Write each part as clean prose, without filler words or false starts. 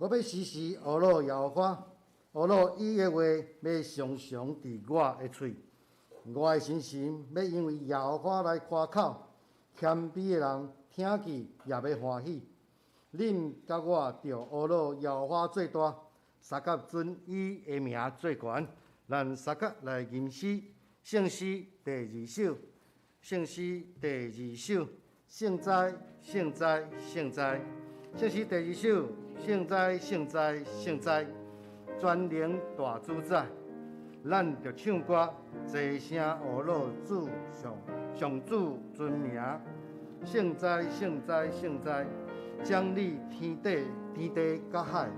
我欲時時呵咾耶和華，呵咾伊的話欲常常佇我的喙。我的心神欲因為耶和華來誇口，謙卑的人聽見也欲歡喜。恁佮我著呵咾耶和華做大，相佮尊伊的名做懸。咱相佮來吟詩，聖詩第二首，聖詩第二首，聖哉，聖哉，聖哉，聖詩第二首，聖哉，聖哉，聖哉，全能大主宰。咱著唱歌，齊聲呵咾主上上主尊名，聖哉，聖哉，聖哉，掌理天地天地佮海，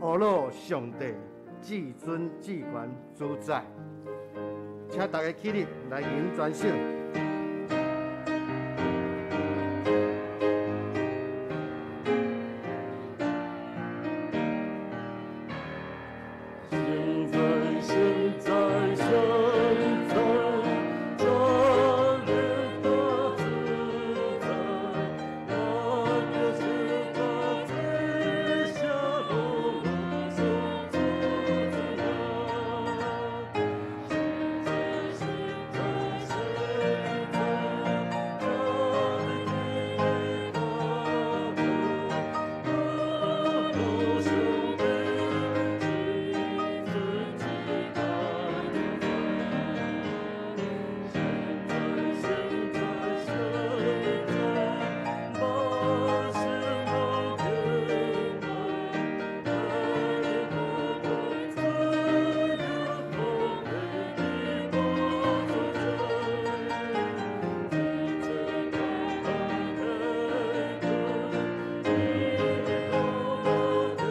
呵咾上帝至尊至懸主宰，請大家起立來吟全首。聖哉，聖哉，聖哉，全能大主宰，咱著相佮齊聲呵咾上主尊名。聖哉，聖哉，聖哉，全能大主宰，呵咾上帝至尊至懸主宰。聖哉，聖哉，聖哉，萬聖攏敬拜，愛的富貴自由豐沛的寶座前，至尊大天君，伊呵咾天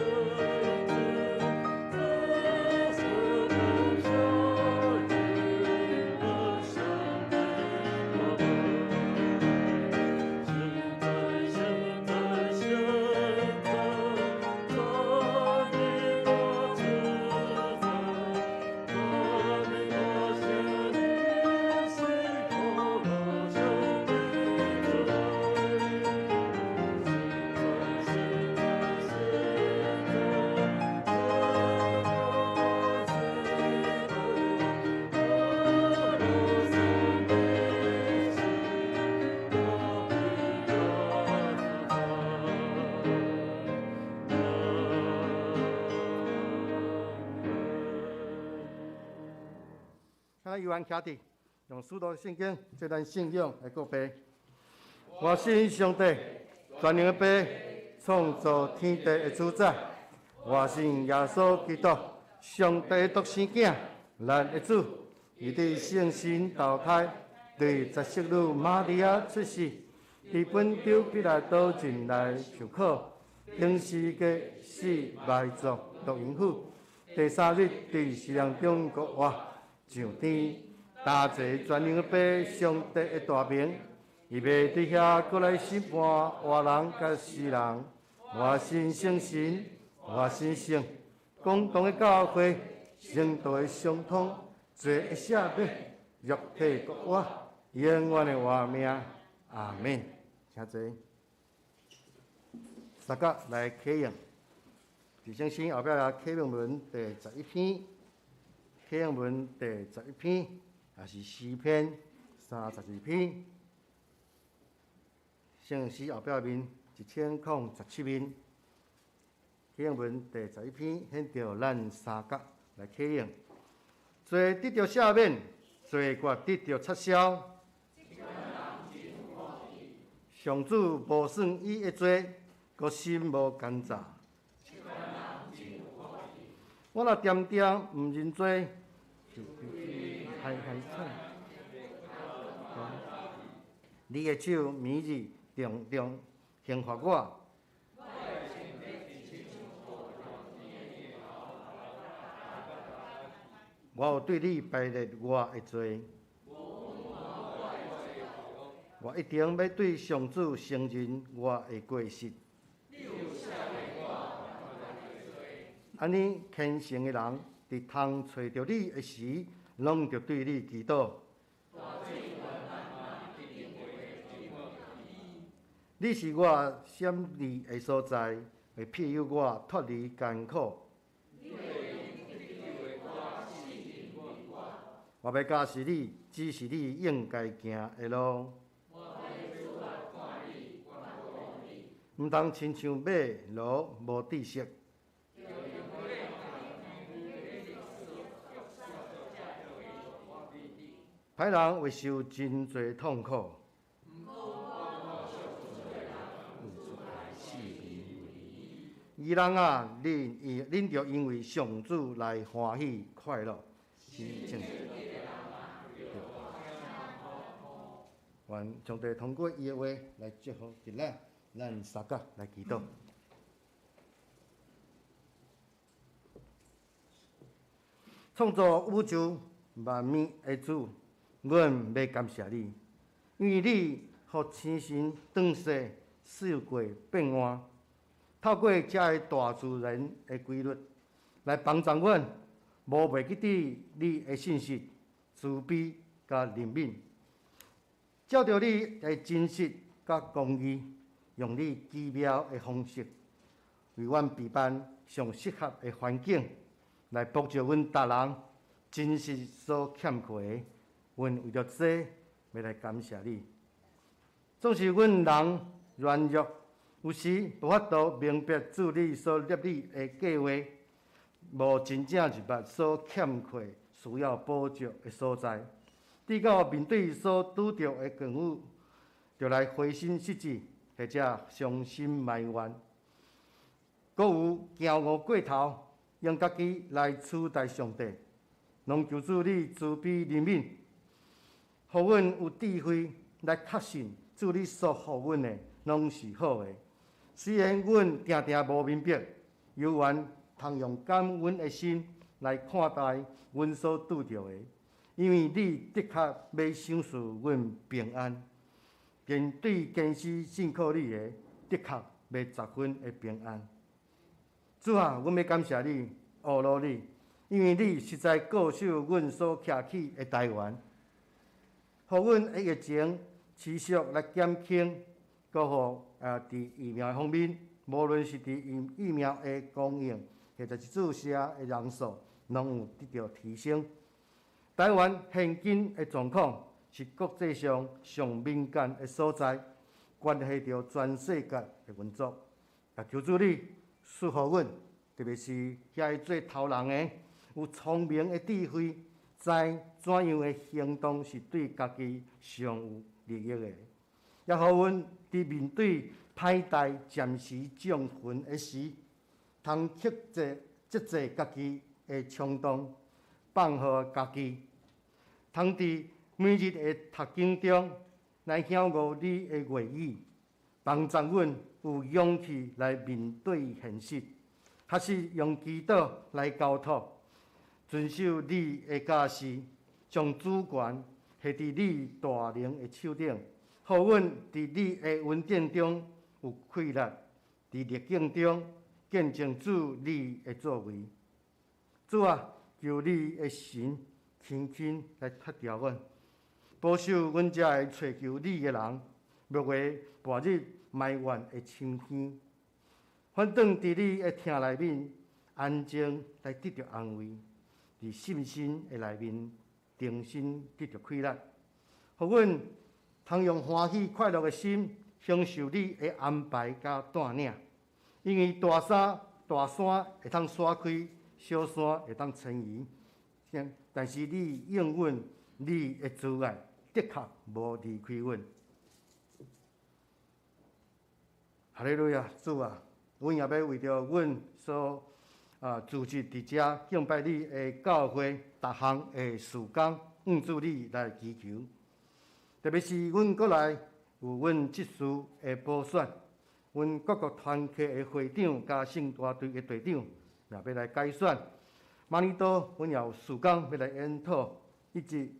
主，早說感謝永遠上帝阿門。聖哉，聖哉，聖哉，全能大主宰，讚美大聖的是呵咾上帝主宰。聖哉，聖哉，聖哉，全能大主宰，呵咾上帝是大比亞主宰。阿門。請猶原徛佇，用使徒信經做咱信仰的告白。我信上帝，全能的父，創造天地的主宰。我信耶穌基督，上帝的獨生囝，咱的主。伊佇聖神投胎，對十色女瑪利亞出世，佇本丟彼拉多進來受苦，釘十字架死埋葬落陰府，第三日佇死人中復活，上天，擔坐全能的父上帝的大明，伊欲佇遐閣來審判活人佮死人。我信聖神，我信聖公同的教會，聖徒的相通，罪的赦免，肉體復活，永遠的活命。阿門。請坐。相佮來啟用，佇聖經後壁來啟用文第十一篇，啟用文第十一篇，也是詩篇32篇。聖詩後壁面1017面，啟用文第十一篇，現著咱相佮來啟用。罪得著赦免，罪孽得著擦消。上主無算伊的罪，閣心無奸詐。我若恬恬毋認罪，就害害慘。你的手暝日重重刑罰我。我有對你排列我的罪。我一定欲對上主承認我的過失。按呢虔誠的人，佇通揣著你的時，攏著對你祈禱。你是我閃匿的所在，會庇佑我脫離艱苦。我欲教示你，指示你應該行的路。毋通親像馬驢無知識。歹人會受真濟痛苦。義人啊，恁著因為上主來歡喜快樂。是正。願上帝通過伊的話來祝福佇咱，咱三甲來祈禱。創造宇宙萬物的主，阮欲感謝你，因為你予星辰轉世，四季變換，透過這个大自然的規律來幫助阮，無袂記得你的信實、慈悲佮憐憫，照著你的真實佮公義，用你奇妙的方式，為阮備辦上適合的環境，來補救阮逐人真實所欠缺的。阮為著這，欲來感謝你。總是阮人軟弱，有時無法度明白主你所立你的計劃，無真正入捌所欠缺需要補足的所在。直到面對所拄著的境遇，就來灰心失志，或者傷心埋怨，閣有驕傲過頭，用家己來取代上帝。攏求主你慈悲憐憫，予阮有智慧來確信主你所予阮的攏是好的。雖然阮定定無明白，猶原通用感恩的心來看待阮所拄著的，因為你的確欲賞賜阮平安。面對堅持信靠你的，的確欲十分的平安。主啊，阮欲感謝你，阿羅你，因為你實在固守阮所徛起的台灣，予阮的疫情持續來減輕，閣予佇疫苗方面，無論是佇疫苗的供應，或者是注射的人數，攏有得到提升。台灣現今的狀況是國際上上敏感的所在，關係著全世界的運作。也求主你賜予阮，特別是遐个做頭人的，有聰明的智慧，知怎樣的行動是對家己上有利益的。也予阮佇面對歹代暫時降魂的時，通克制、節制家己的衝動，放予家己，通佇每日的讀經中來曉悟你的話語，幫助阮有勇氣來面對現實，確實用祈禱來交託，遵守你的教示，將主權下佇你大能的手頂，予阮佇你的恩典中有氣力，佇逆境中見證主你的作為。主啊，求你的神輕輕來擦掉阮，保守阮這个揣求你的人，莫會跋入埋怨的深淵。反轉佇你的疼內面，安靜來得著安慰；佇信心的內面，重新得著氣力。予阮通用歡喜快樂的心，享受你的安排佮帶領。因為大山大山會通徙開，小山會當遷移，但是你應允你的慈愛，的確無離開阮。哈利路亞，主啊，阮也欲為著阮所組織佇遮敬拜你的教會逐項的事工，向主你來祈求。特別是阮國內有阮執事的補選，阮各個團契的會長佮聖大隊的隊長也欲來改選。馬尼多，阮也有事工欲來研討，以及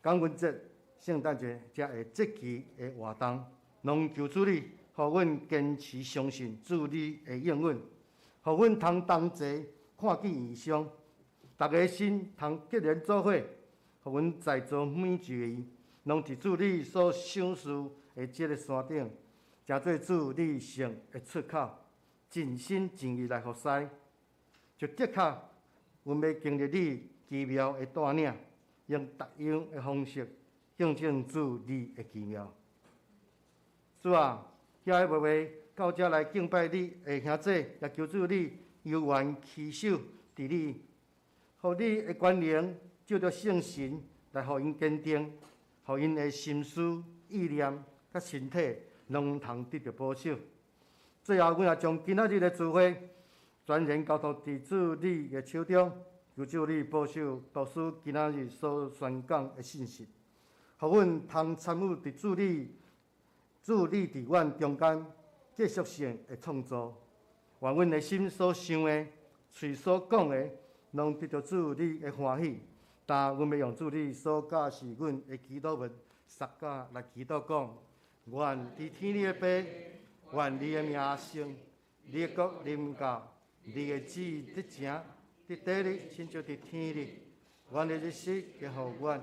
感恩節、聖誕節遮个節期的活動，攏求主你，予阮堅持相信主你的應允，予阮通同齊看見異象，逐个心通結連做伙，予阮在座每一位，攏佇主你所賞賜的這个山頂，成做主你聖的出口，盡心盡意來服侍，就的確，阮欲經歷你奇妙的帶領，用別樣的方式見證主你的奇妙。主啊，遐个話到遮來敬拜你的兄弟，也求主你猶原持守佇你，予你的權能藉著聖神來予𪜶堅定，予𪜶的心思、意念佮身體攏通得著保守。最後，阮也將今仔日的聚會全然交託佇主你的手中，求主你保守牧師今仔日所宣講的信息，予阮通參與佇主你佇阮中間繼續性的創造。願阮的心所想的、喙所講的，攏得著主你的歡喜。但阮欲用主你所教示阮的祈禱文，相佮來祈禱講：願佇天裡的父，願你的名聖，你的國臨到，你的旨意得成，佇地裡親像佇天裡。阮的日食加予阮，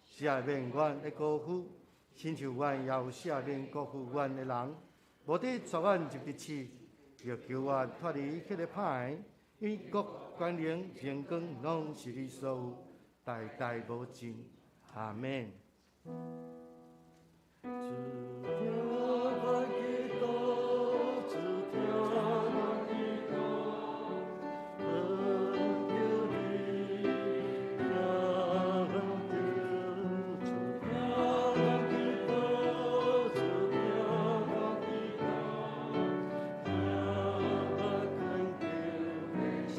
赦免阮的過負，親像阮也有赦免過負阮的人。無得帶阮入佇試，著救阮脫離彼个歹的，因為國、權能、榮光，攏是你所有，代代無盡。阿們。主聽阮祈禱，主聽阮祈禱，懇求你，聽阮祈禱，主聽阮祈禱，主聽阮祈禱，聽我懇求的聲。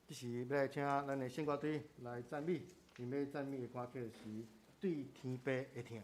這時欲來請咱的聖歌隊來讚美，𪜶欲讚美的歌曲是《對天父的疼》。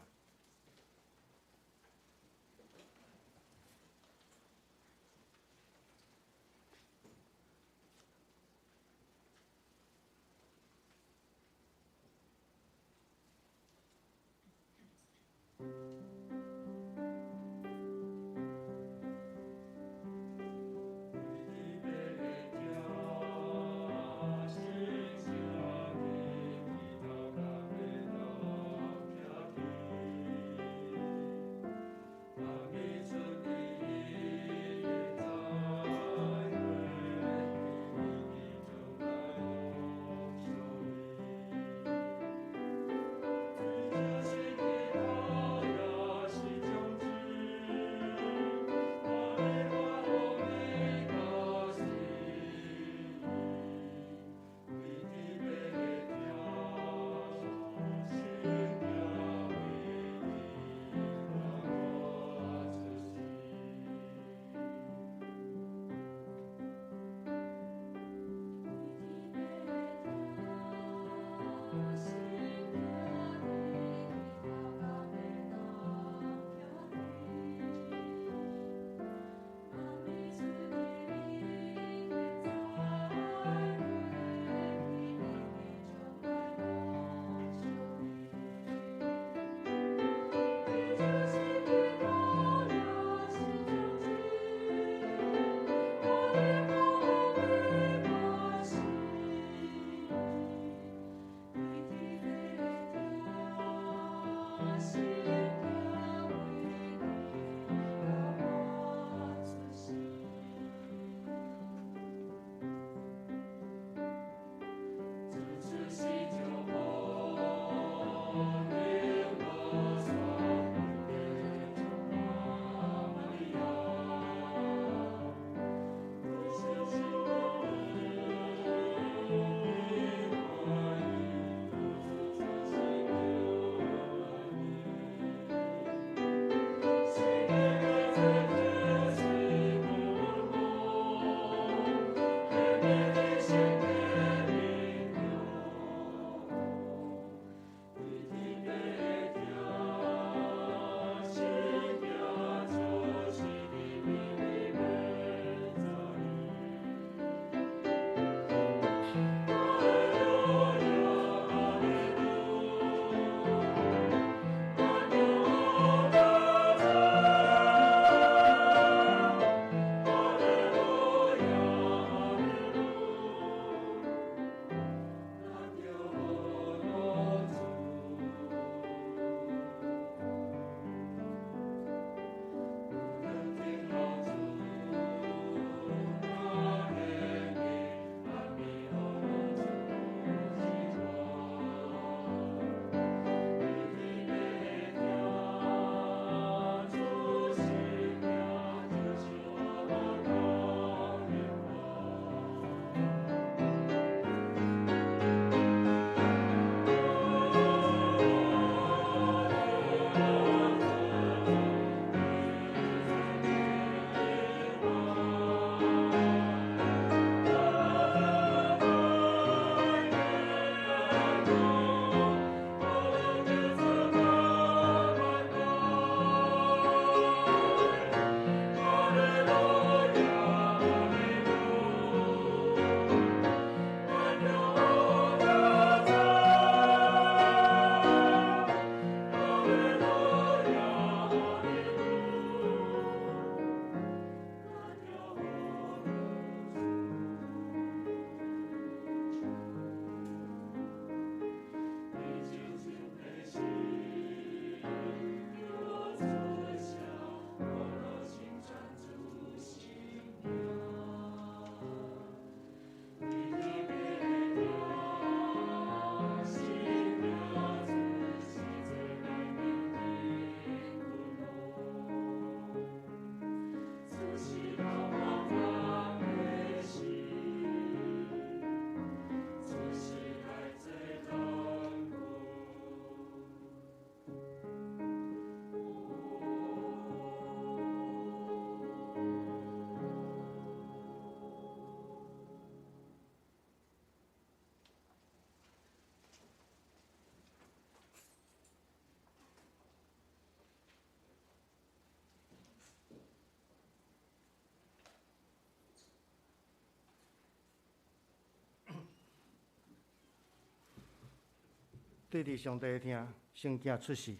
對佇上帝疼，聖囝出世，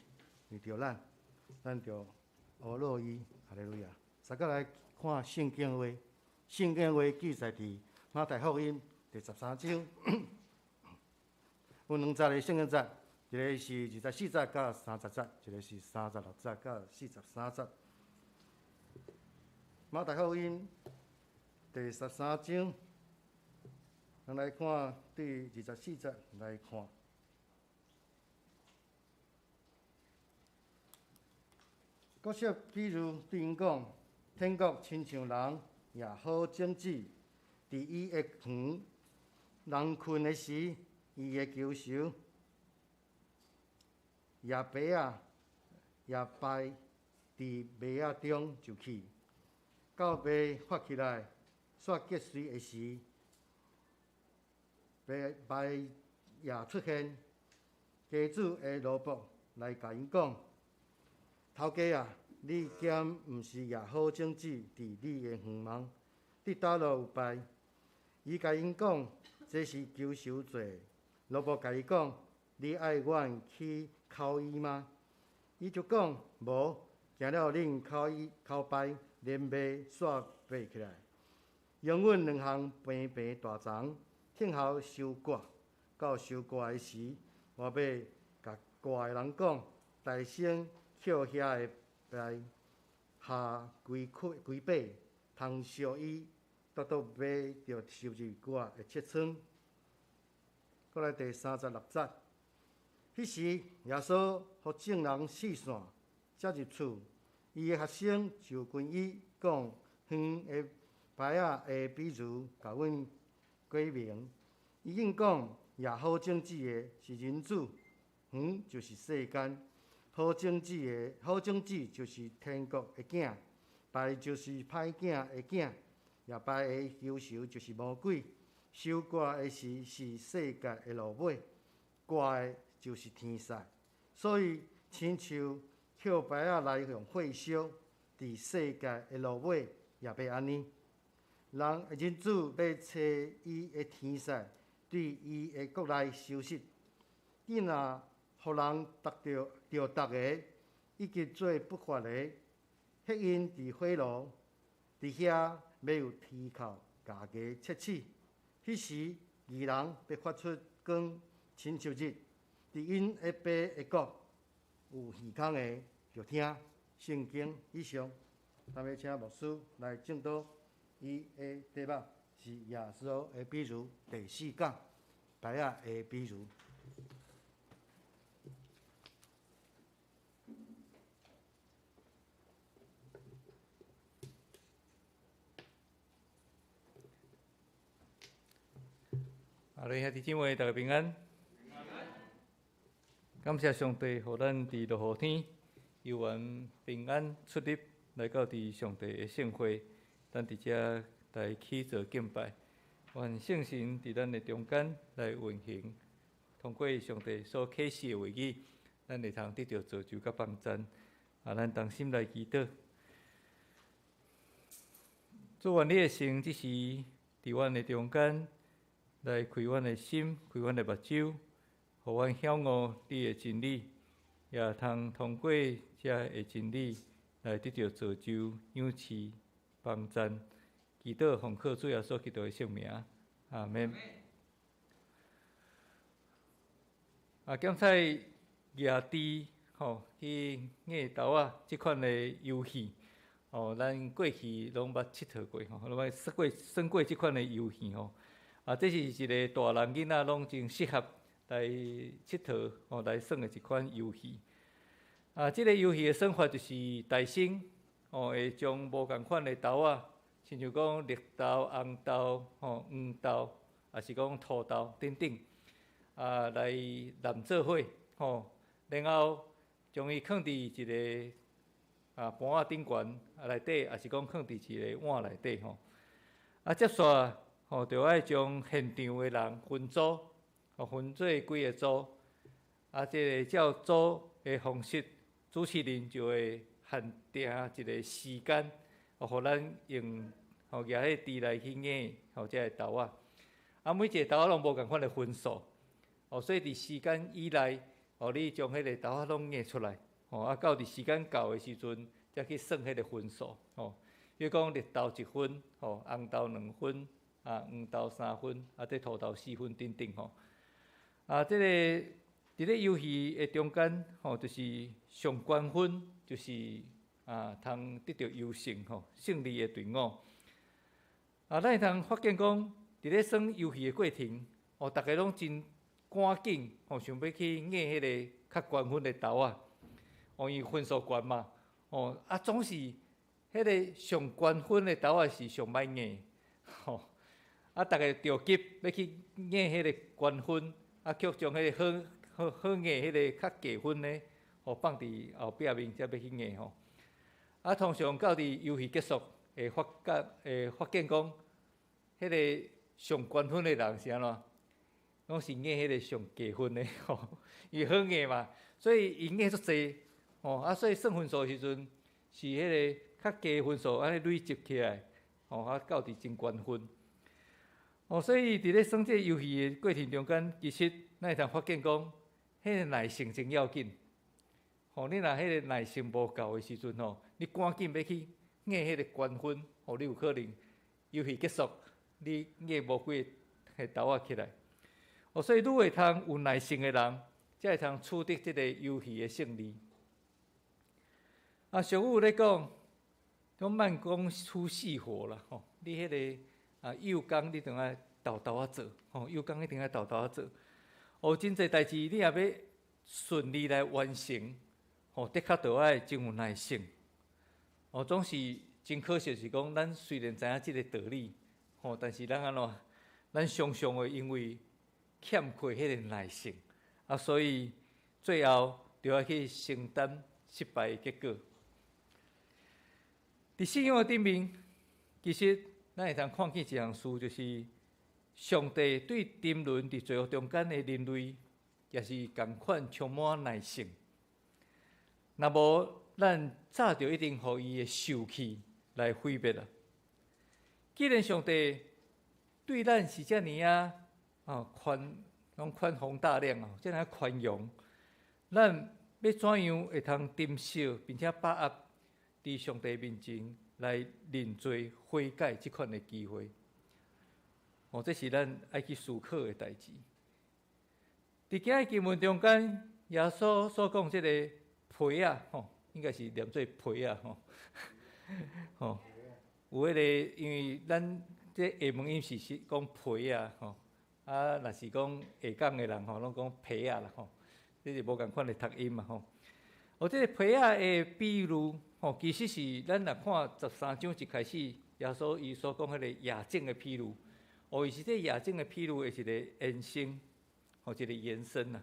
為著咱，咱就學樂伊，哈利路亞。大家來看聖經話，聖經話記載佇馬太福音第十三章，有兩節的聖經節，一个是二十四節佮三十節，一个是三十六節佮四十三節。馬太福音第十三章，咱來看對二十四節來看。閣設比喻對𪜶講：天國親像人掖好種子，佇伊的園，人睏的時，伊的仇仇掖白仔，掖稗佇麥仔中就去，到麥發起來，煞結穗的時，麥稗也出現。家主的奴僕來共𪜶講：頭家啊，你敢毋是掖好種子佇你的園嗎？佇佗落有稗？伊共𪜶講，這是仇仇做的。奴僕共伊講：你愛阮去摳伊嗎？伊就講：無，驚了恁摳伊摳稗，連麥煞爬起來。容阮兩項平平大欉，聽候收割。到收割的時，我欲共割的人講：大先抾遐的稗下歸塊歸把，通燒伊，獨獨麥著收入我的冊倉。閣來第三十六節，彼時耶穌予眾人四散，才入厝，伊的學生就問伊講園的稗仔的比喻，共阮解明。伊應講：掖好種子的是人子，園就是世間。好種子的好種子就是天國的囝，稗就是歹囝的囝，掖稗的仇仇就是魔鬼。收割的時是世界的落尾，割的就是天使。所以，親像抾稗仔來用火燒，佇世界的落尾也欲按呢。人人子欲差伊的天使對伊的國內收拾，你若予人毒著著毒的，以及做不法的，彼𪜶佇火爐，佇遐欲有啼哭、咬牙切齒。彼時，義人欲發出光，親像日，佇𪜶的爸的國。有耳孔的，就聽聖經以上。咱欲請牧師來證道，伊的題目是耶穌的比喻第四講，稗仔的比喻。阿伦兄弟姊妹，大家平安。感謝上帝，予咱佇落雨天，猶原平安出入來到佇上帝的聖會，咱佇遮來起座敬拜，願聖神佇咱的中間來運行，通過上帝所啟示的話語，咱會通得著造就佮幫贊。啊，咱同心來祈禱。主，願你的聖這時佇阮的中間，來開阮的心，開阮的目睭，予阮曉悟你的真理，也通通過這个真理來得著造就、養賜、幫贊。祈禱奉靠主耶穌基督的聖名，阿們。啊，檢採蜈豬吼去搲豆仔這款的遊戲，吼，咱過去攏捌𨑨迌過吼，攏捌耍過、耍過這款的遊戲吼。啊，這是一个大人囡仔攏真適合來𨑨迌吼，來耍的一款遊戲。啊，這个遊戲的耍法就是大聲吼，會將無仝款的豆仔，親像講綠豆、紅豆、吼黃豆，抑是講土豆等等，啊，來摠做伙吼，然後將伊囥佇一个啊盤仔頂懸啊內底，抑是講囥佇一个碗內底吼。啊，接煞吼，就愛將現場的人分組，吼分做幾个組，啊，這个照組的方式，主持人就會限定一个時間，予咱用吼舉彼個豬來去搲吼這个豆仔。啊，每一个豆仔攏無仝款的分數，哦，所以佇時間以內，哦，你將彼個豆仔攏壓出來，哦，啊，到佇時間到的時陣，才去算彼個分數，吼。比如講綠豆一分，吼，紅豆兩分，啊，黃豆三分，啊，這塗豆四分等等，吼。啊，這個佇咧遊戲的中間，吼，就是上懸分，就是啊，通得著優勝，吼，勝利的隊伍。啊，咱會通發現講，佇咧耍遊戲的過程，哦，逐家攏真趕緊，吼，想欲去壓彼個較懸分的豆仔，哦，因為分數懸嘛，哦，啊，總是彼個上懸分的豆仔是上歹壓，吼，啊，逐家著急欲去壓彼個懸分，啊，卻將彼個好好好壓彼個較低分的，予放佇後壁面才欲去壓吼。啊，通常到佇遊戲結束，會發覺會發現講，彼個上懸分的人是按怎？攏是壓彼個上低分的吼，伊好壓嘛，所以伊壓足濟吼，啊，所以算分數的時陣，是彼個較低分數按呢累積起來，吼，啊，到佇真懸分。哦，所以佇咧耍這个遊戲的過程中間，其實咱會通發現講，彼個耐性真要緊。吼，你若彼個耐性無夠的時陣吼，你趕緊欲去壓彼個懸分，吼，你有可能遊戲結束，你壓無幾个豆仔起來。哦，所以愈會通有耐性的人，才會通取得這個遊戲的勝利。啊，俗語咧講，講慢工出細活啦，吼，你彼個啊幼工你著愛沓沓仔做，吼，幼工一定愛沓沓仔做。哦，真濟代誌你若欲順利來完成，吼，的確著愛真有耐性。哦，總是真可惜是講，咱雖然知影這个道理，吼，但是咱按怎？咱常常會因為欠缺彼个耐性，啊，所以最後就愛去承擔失敗的結果。佇信仰的頂面，其實咱會通看見一項事，就是上帝對沉淪佇罪惡中間的人類，也是仝款充滿耐性。若無，咱早就一定予伊的受氣來毀滅啦。既然上帝對咱是遮爾仔啊寬，攏寬宏大量啊，遮爾寬容，咱欲怎樣會通珍惜並且把握佇上帝面前來認罪悔改這款的機會？哦，這是咱愛去思考的代誌。佇今日經文中間，耶穌所講這個皮仔，吼，應該是念做皮仔，吼，吼，有彼个，因為咱這廈門音是是講皮仔，吼，啊，若是講下港的人吼，攏講皮仔啦，吼，這是無仝款的讀音嘛，吼。哦，這個皮仔的比喻，吼，其實是咱若看十三章一開始，耶穌伊所講彼個夜種的比喻，哦，伊是這夜種的比喻的一個延伸，吼，一個延伸啦。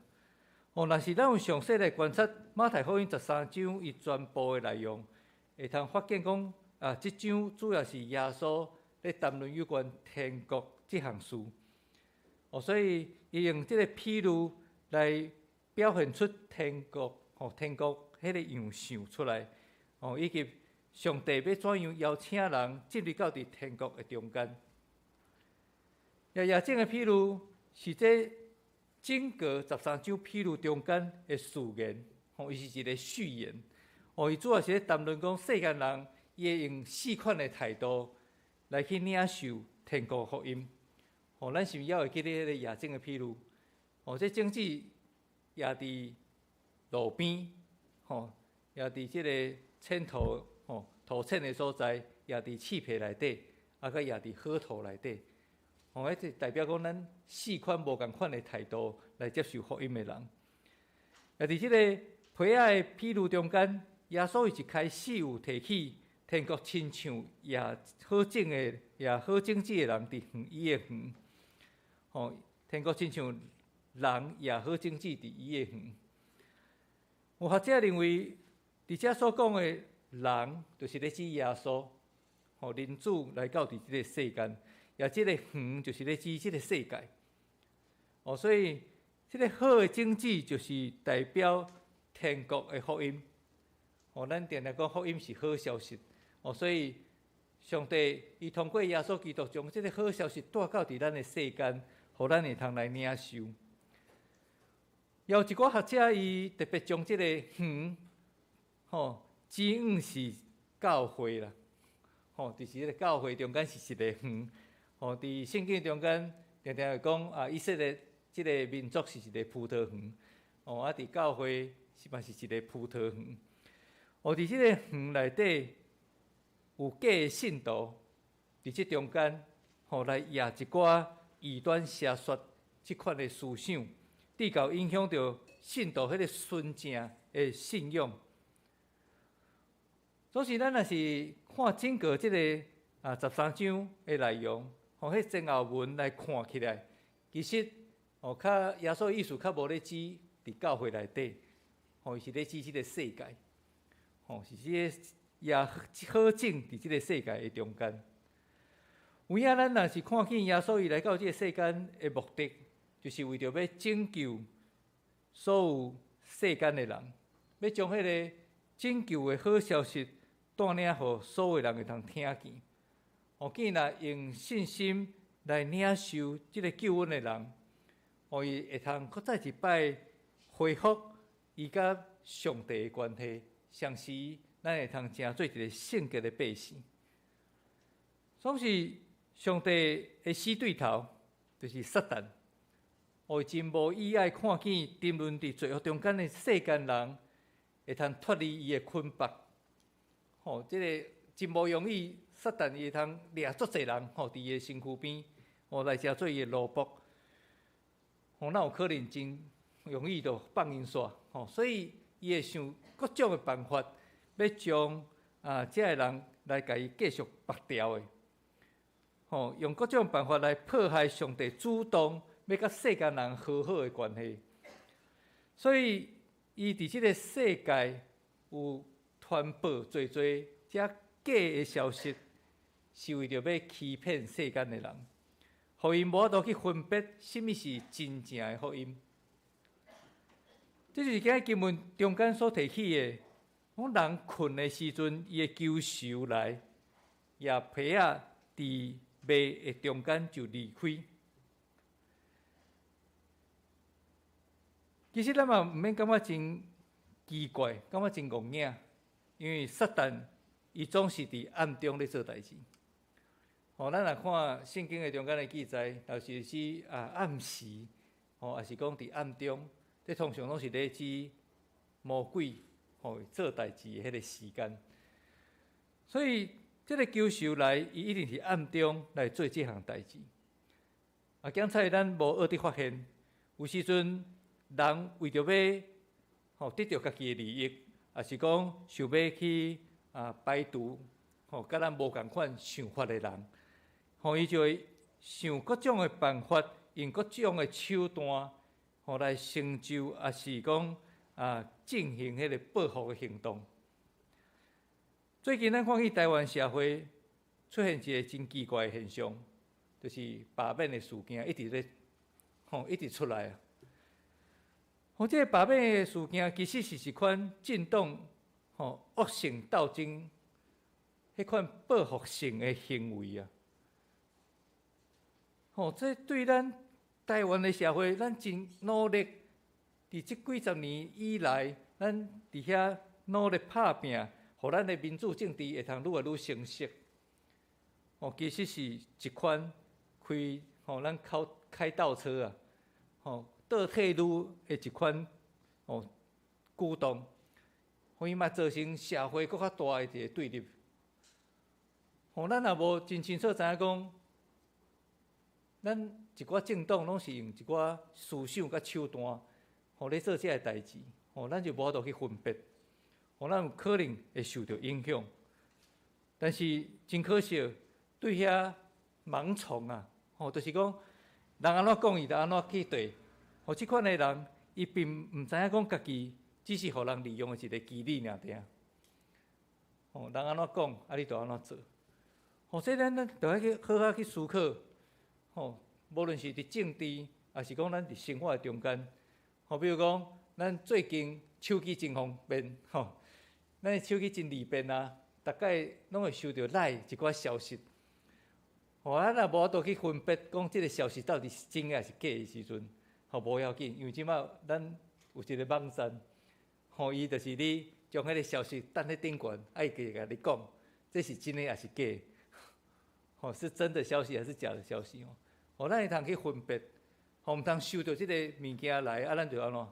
哦，若是咱有詳細來觀察馬太福音十三章伊全部的內容，會通發現講，啊，這章主要是耶穌咧談論有關天國這項事。哦，所以伊用這個譬喻來表現出天國，吼，天國彼個樣相出來，哦，以及上帝欲怎樣邀請人進入到佇天國的中間。夜種的譬喻是這整個十三章譬喻中間的序言，吼，伊是一個序言。哦，伊主要是咧談論講世間人伊會用四款的態度來去領受天國福音。哦，咱是毋是猶會記得彼個夜種的譬喻？哦，這種子撒佇路邊，吼，撒佇這個淺土，吼，土淺的所在，撒佇刺皮內底，啊，閣撒佇好土內底。吼，彼這代表講咱四款無仝款的態度來接受福音的人。也佇這个皮仔的譬喻中間，耶穌伊一開始有提起天國親像撒好種的、撒好種子的人佇園伊的園。吼，天國親像人撒好種子佇伊的園。有學者認為，佇遮所講的人，就是咧指耶穌，吼，人子來到佇這个世間，也這个園就是咧指這个世界。哦，所以這个好的種子就是代表天國的福音。哦，咱定定講福音是好消息。哦，所以上帝伊通過耶穌基督將這个好消息帶到佇咱的世間，予咱會通來領受。有一寡學者伊特別將這個園，吼，指向是教會啦，吼，就是這個教會中間是一个園，吼，佇聖經中間定定會講啊，以色列這个民族是一个葡萄園，哦，啊，佇教會是嘛是一个葡萄園，哦，佇這个園內底有假的信徒，佇這中間，吼，來掖一寡異端邪說這款的思想，直到影響著信徒彼个純正的信仰。所以咱若是看整個這个13章的內容，吼，彼前後文來看起來，其實哦，較耶穌意思較無咧指佇教會內底，吼，伊是咧指這个世界，吼，是這个耶好種佇這个世界的中間。有影咱若是看見耶穌伊來到這个世間的目的，就是為著欲拯救所有世間的人，欲將彼个拯救的好消息帶領予所有人會通聽見。哦，見若用信心來領受這个救恩的人，哦，伊會通閣再一擺恢復伊佮上帝的關係，同時咱會通成做一个聖潔的百姓。總是上帝的死對頭，就是撒旦。哦，伊真無意愛看見沉淪佇罪惡中間的世間人，會通脫離伊的捆縛。吼，這个真無容易，撒旦伊會通掠足濟人，吼，佇伊的身軀邊，吼，來成做伊的奴僕。吼，哪有可能真容易就放𪜶煞？吼，所以伊會想各種的辦法，欲將這个人來共伊繼續縛牢的。吼，用各種辦法來破壞上帝主動欲佮世間人和好的關係。所以，伊佇這个世界有傳播濟濟遮假的消息，是為著欲欺騙世間的人，予𪜶無法度去分別啥物是真正的福音。這就是今日經文中間所提起的，講人睏的時陣，伊的仇仇來，掖皮仔佇麥的中間就離開。其實咱嘛毋免感覺真奇怪，感覺真戇影，因為撒旦伊總是佇暗中咧做代誌。吼，咱若看聖經的中間的記載，就是指暗時，吼，抑是講佇暗中，這通常攏是咧指魔鬼吼做代誌的彼个時間。所以，這个仇仇來，伊一定是暗中來做這項代誌。啊，剛才咱無學得發現，有時陣人為著欲吼得著家己的利益，抑是講想欲去排除吼佮咱無仝款想法的人，吼伊就會想各種的辦法，用各種的手段，吼來成就，抑是講進行彼个報復的行動。最近咱看見台灣社會出現一个真奇怪的現象，就是罷免的事件一直咧，吼一直出來啊。吼，這个罷免的事件其實是一款政黨吼惡性鬥爭，彼款報復性的行為啊。吼，這對咱台灣的社會，咱真努力，佇這幾十年以來，咱佇遐努力拍拚，予咱的民主政治會通愈來愈成熟。哦，其實是一款開吼咱靠開倒車啊，吼倒退嚕的一款吼舉動，予伊嘛造成社會閣較大的一个對立。吼，咱若無真清楚知影講，咱一寡政黨攏是用一寡思想佮手段，吼咧做這个代誌，吼咱就無法度去分別，吼咱有可能會受著影響。但是真可惜，對遐盲從啊，吼就是講人按怎講伊就按怎去對。予這款的人，伊並毋知影講家己只是予人利用的一个棋子爾爾。吼，人按怎講，啊你就按怎做。吼，所以咱咱著愛去好好去思考。吼，無論是佇政治，抑是講咱佇生活的中間。吼，比如講，咱最近手機真方便，吼，咱的手機真利便啊，逐擺攏會收著 LINE 一寡消息。吼，咱若無法度去分別，講這个消息到底是真的抑是假的時陣，吼，無要緊，因為這擺咱有一个網站，吼，伊就是你將彼个消息擲佇頂懸，啊伊會共你講，這是真的抑是假的？吼，是真的消息還是假的消息？吼，吼，咱會通去分別，吼，毋通收著這個物件來，啊，咱就按怎？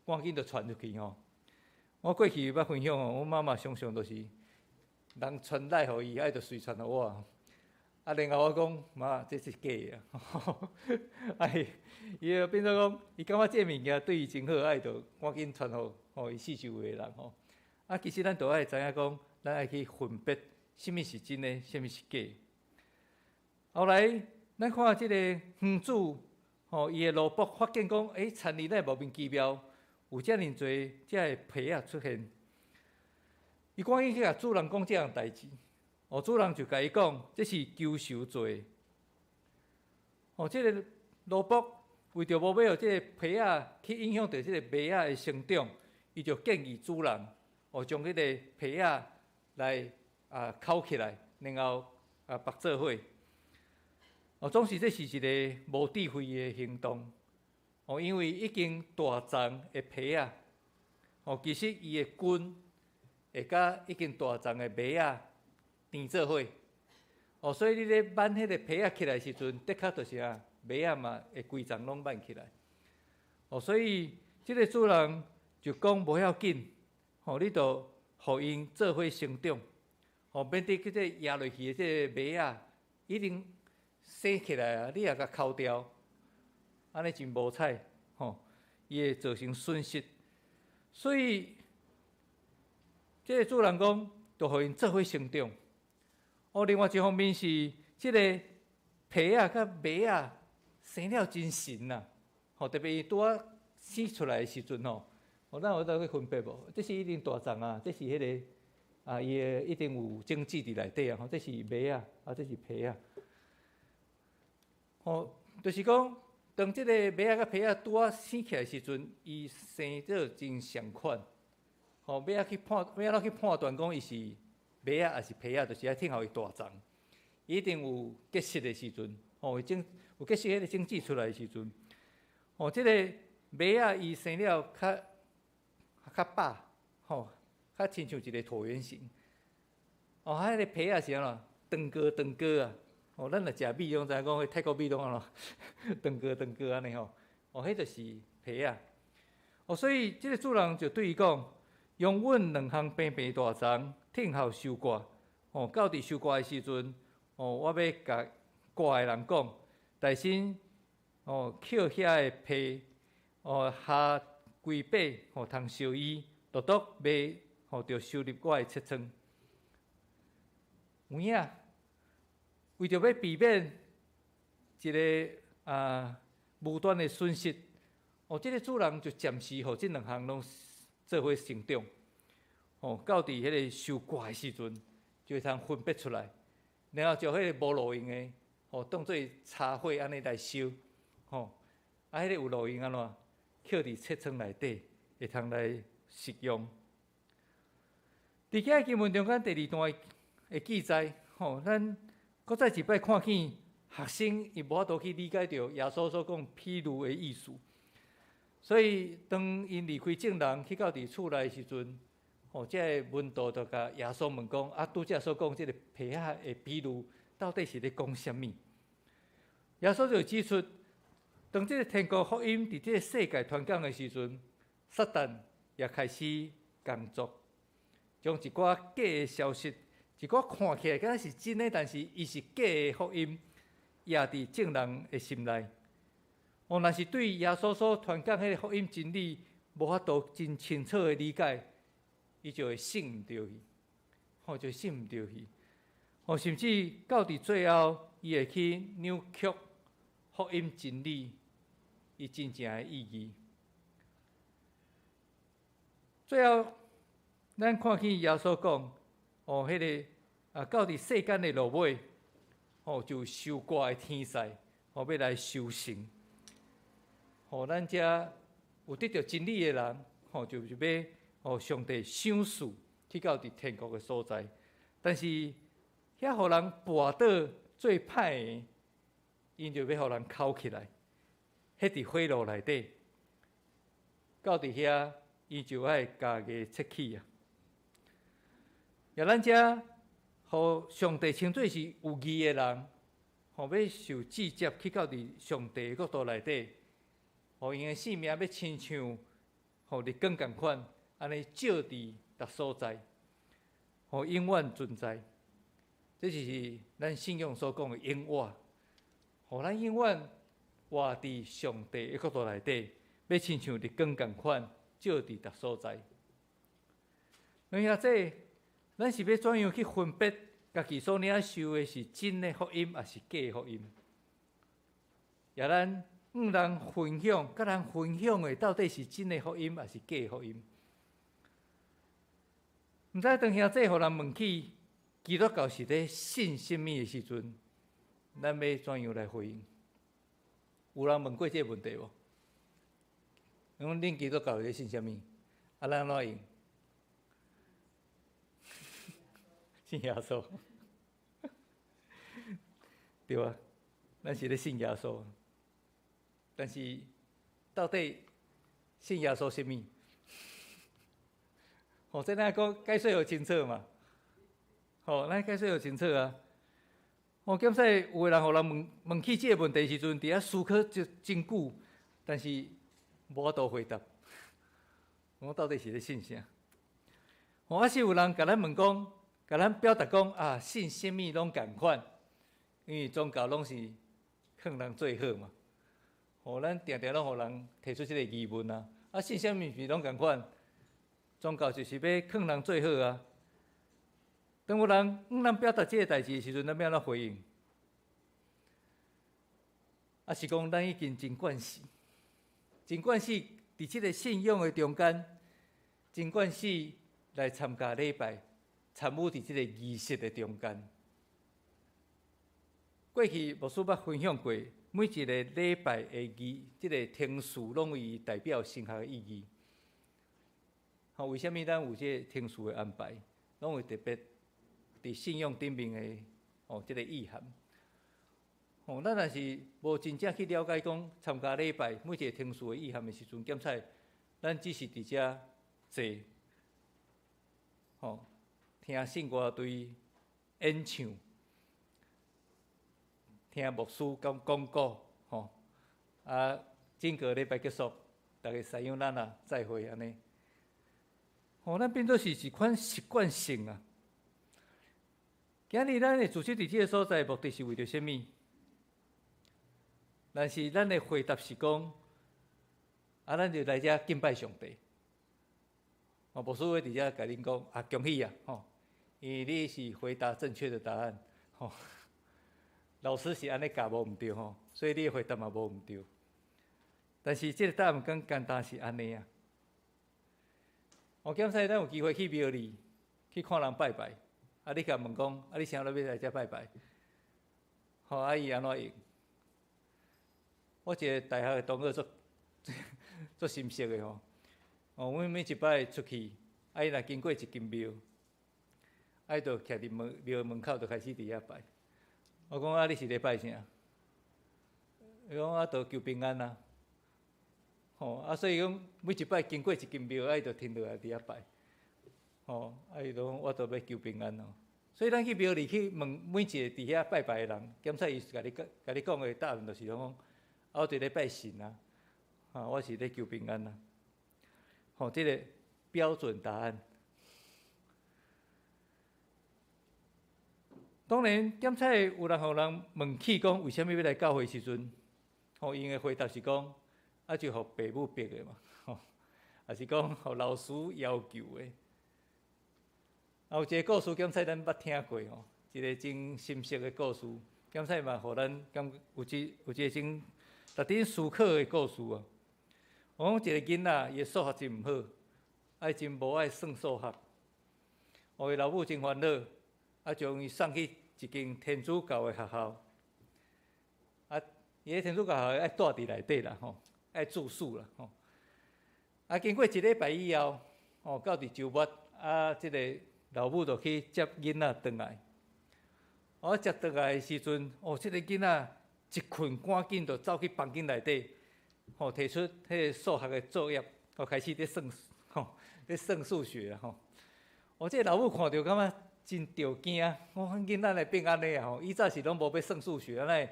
趕緊就傳出去吼。我過去捌分享吼，阮媽媽常常都是人傳來予伊，啊伊就隨傳予我。啊，然後我講媽，這是假的啊！啊，伊就變做講，伊感覺這个物件對伊真好，啊，伊就趕緊傳予予伊四周圍的人吼。啊，其實咱都愛知影講，咱愛去分別啥物是真的，啥物是假的。後來，咱看這個園主吼，伊的奴僕發現講，欸，田裡哪會莫名其妙有遮爾濟這个皮仔出現？伊趕緊去共主人講這項代誌。哦，主人就共伊講，這是鳩獸做的。哦，這个奴僕為著無欲予這个皮仔去影響著這个麥仔的成長，伊就建議主人，哦，將彼个皮仔來摳起來，然後縛做伙。哦，總是這是一个無智慧的行動。哦，因為已經大叢的皮仔，哦，其實伊的根會佮已經大叢的麥仔連做伙。哦，所以你咧挽彼个皮仔起來的時陣，的確就是啊，麥仔嘛會規叢攏挽起來。哦，所以這个主人就講無要緊，吼，你就予𪜶做伙成長，吼，免得去這壓落去的這个麥仔已經生起來啊，你也共摳掉，按呢真無彩，吼，伊會造成損失。所以，這个主人講，就予𪜶做伙成長。哦，另外一方面是這个皮仔佮麥仔生了真神啊，吼，特別伊拄仔生出來的時陣吼，哦，咱有當去分別無？這是一定大叢啊，這是彼个啊，伊的一定有種子佇內底啊，吼，這是麥仔，啊，這是皮仔。吼，就是講，當這个麥仔佮皮仔拄仔生起來的時陣，伊生做真相款。吼，欲按怎去判斷講伊是麥仔抑是皮仔，就是愛等候伊大叢，伊一定有結實的時陣，吼，種有結實彼个種子出來的時陣，吼，這个麥仔伊生了較較飽，吼，較親像一个橢圓形。哦，啊，彼个皮仔是按怎？長高長高啊！哦，咱若食米攏知影講，彼泰國米攏按怎？長高長高按呢吼。哦，彼就是皮仔。哦，所以這个主人就對伊講：容阮兩項平平大叢，等候收割。哦，到佇收割的時陣，哦，我欲共割的人講，代先哦，抾遐的皮，哦，縖規把，予通燒伊，獨獨麥，予著收入我的冊倉。有影，為著欲避免一个無端的損失，哦，這个主人就暫時予這兩項攏做伙成長，哦，到佇彼个收割的時陣，就會通分別出來，然後將彼个無路用的，吼，當做柴火按呢來燒，吼，啊，彼个有路用按怎，抾佇冊倉內底，會通來食用。佇這經文中間第二段的記載，吼，咱閣再一擺看見學生伊無法度去理解著耶穌所講譬喻的意思，所以當𪜶離開眾人去到佇厝內的時陣，吼，這个門徒就共耶穌問講：啊，拄才所講這个皮仔的比喻，到底是咧講啥物？耶穌就指出，當這个天國福音佇這个世界傳講的時陣，撒旦也開始工作，將一寡假的消息，一寡看起來敢若是真的，但是伊是假的福音，壓佇眾人的心內。哦，若是對耶穌所傳講彼个福音真理無法度真清楚的理解，伊就會信毋著去，吼，就信毋著去。哦，甚至到佇最後，伊會去扭曲福音真理伊真正的意義。最後，咱看見耶穌講，哦，彼个啊，到佇世間的落尾，哦，就收割的天使，哦，欲來收成。吼，咱遮有得著真理的人，吼，就是欲予上帝賞賜去到佇天國的所在。但是，遐予人跋倒做歹的，𪜶就欲予人摳起來，彼佇火爐內底。到佇遐，伊就愛共牙切去啊！也咱遮，予上帝稱做是有義的人，吼，欲受至接去到佇上帝的國度內底，予𪜶的性命欲親像予日光仝款，按呢照佇逐所在，予永遠存在。這就是咱信仰所講的永活，予咱永遠活佇上帝的國度內底，欲親像日光仝款，照佇逐所在。兩兄弟，咱是欲怎樣去分別家己所領受的是真的福音，抑是假的福音？也咱向人分享，佮人分享的到底是真的福音，抑是假的福音？毋知當兄弟予人問起基督教是咧信啥物的時陣，咱欲怎樣來回應？有人問過這個問題無？講恁基督教是咧信啥物？啊，咱按怎應？信耶穌，對啊，咱是咧信耶穌，但是到底信耶穌啥物？吼，這咱講解說予清楚嘛？吼，咱解說予清楚啊！吼，檢使有的人予人問問起這個問題時陣，佇遐思考真真久，但是無法度回答。我到底是咧信啥？吼，抑是有人共咱問講，共咱表達講啊，信啥物攏仝款，因為宗教攏是勸人做好嘛。吼，咱定定攏予人提出這個疑問啊，啊，信啥物是攏仝款？宗教就是欲勸人做好啊。當有人向咱表達這個代誌的時陣，咱欲按怎回應？抑是講咱已經真慣勢，真慣勢佇這個信仰的中間，真慣勢來參加禮拜，參與佇這個儀式的中間。過去牧師捌分享過，每一個禮拜的儀，這個程序攏有伊代表神學的意義。吼，為啥物咱有這個程序的安排，攏有特別佇信仰頂面的哦，這個意涵。吼，咱若是無真正去了解講參加禮拜每一個程序的意涵的時陣，檢採咱只是佇遮坐，吼，聽聖樂隊演唱，聽牧師講講古，吼，啊，整個禮拜結束，逐家さよなら，再會按呢。吼，咱變做是一款習慣性啊。今日咱會聚集佇這個所在，目的是為著啥物？但是咱的回答是講，啊，咱就來遮敬拜上帝。哦，牧師會佇遮共恁講，啊，恭喜啊，吼，因為你是回答正確的答案，吼。老師是按呢教無毋對吼，所以你的回答嘛無毋對。但是這個答案敢簡單是按呢啊。我檢使咱有機會去廟裡去看人拜拜，啊，你共問講，啊，你啥物欲來遮拜拜？吼，啊，伊按怎應？我一個大學的同學足足心熟的吼，哦，阮每一擺出去，啊，伊若經過一間廟，啊，伊就徛佇門廟門口，就開始佇遐拜。我講啊，你是咧拜啥？伊講啊，就求平安啊。吼，啊，所以講每一擺經過一間廟，啊，伊就停落來佇遐拜。吼，啊，伊就講我就欲求平安哦。所以咱去廟裡去問每一個佇遐拜拜的人，檢採伊共你講，共你講的答案就是講，啊，我佇咧拜神啊，啊，我是咧求平安啊。吼，這個標準答案。當然，檢採有人予人問起講為啥物欲來教會時陣，吼，𪜶的回答是講，啊，就予爸母逼的嘛，吼，抑是講予老師要求的。啊，有一個故事，檢採咱捌聽過吼，一個真深色的故事，檢採嘛，予咱感覺有一有一個真值得思考的故事啊。講一個囡仔，伊的數學真毋好，啊，伊真無愛算數學，哦，伊老母真煩惱，啊，將伊送去一間天主教的學校。啊，伊咧天主教學校愛蹛佇內底啦，吼，愛住宿啦，吼。啊，經過一禮拜以後，吼，到佇週末，啊，這個老母就去接囡仔轉來。哦，接轉來的時陣，哦，這個囡仔一困，趕緊就走去房間內底，吼，提出彼個數學的作業，吼，開始佇算，吼，佇算數學吼。我這個老母看著感覺真著驚，我講囡仔會變按呢啊吼，以早是攏無欲算數學，按呢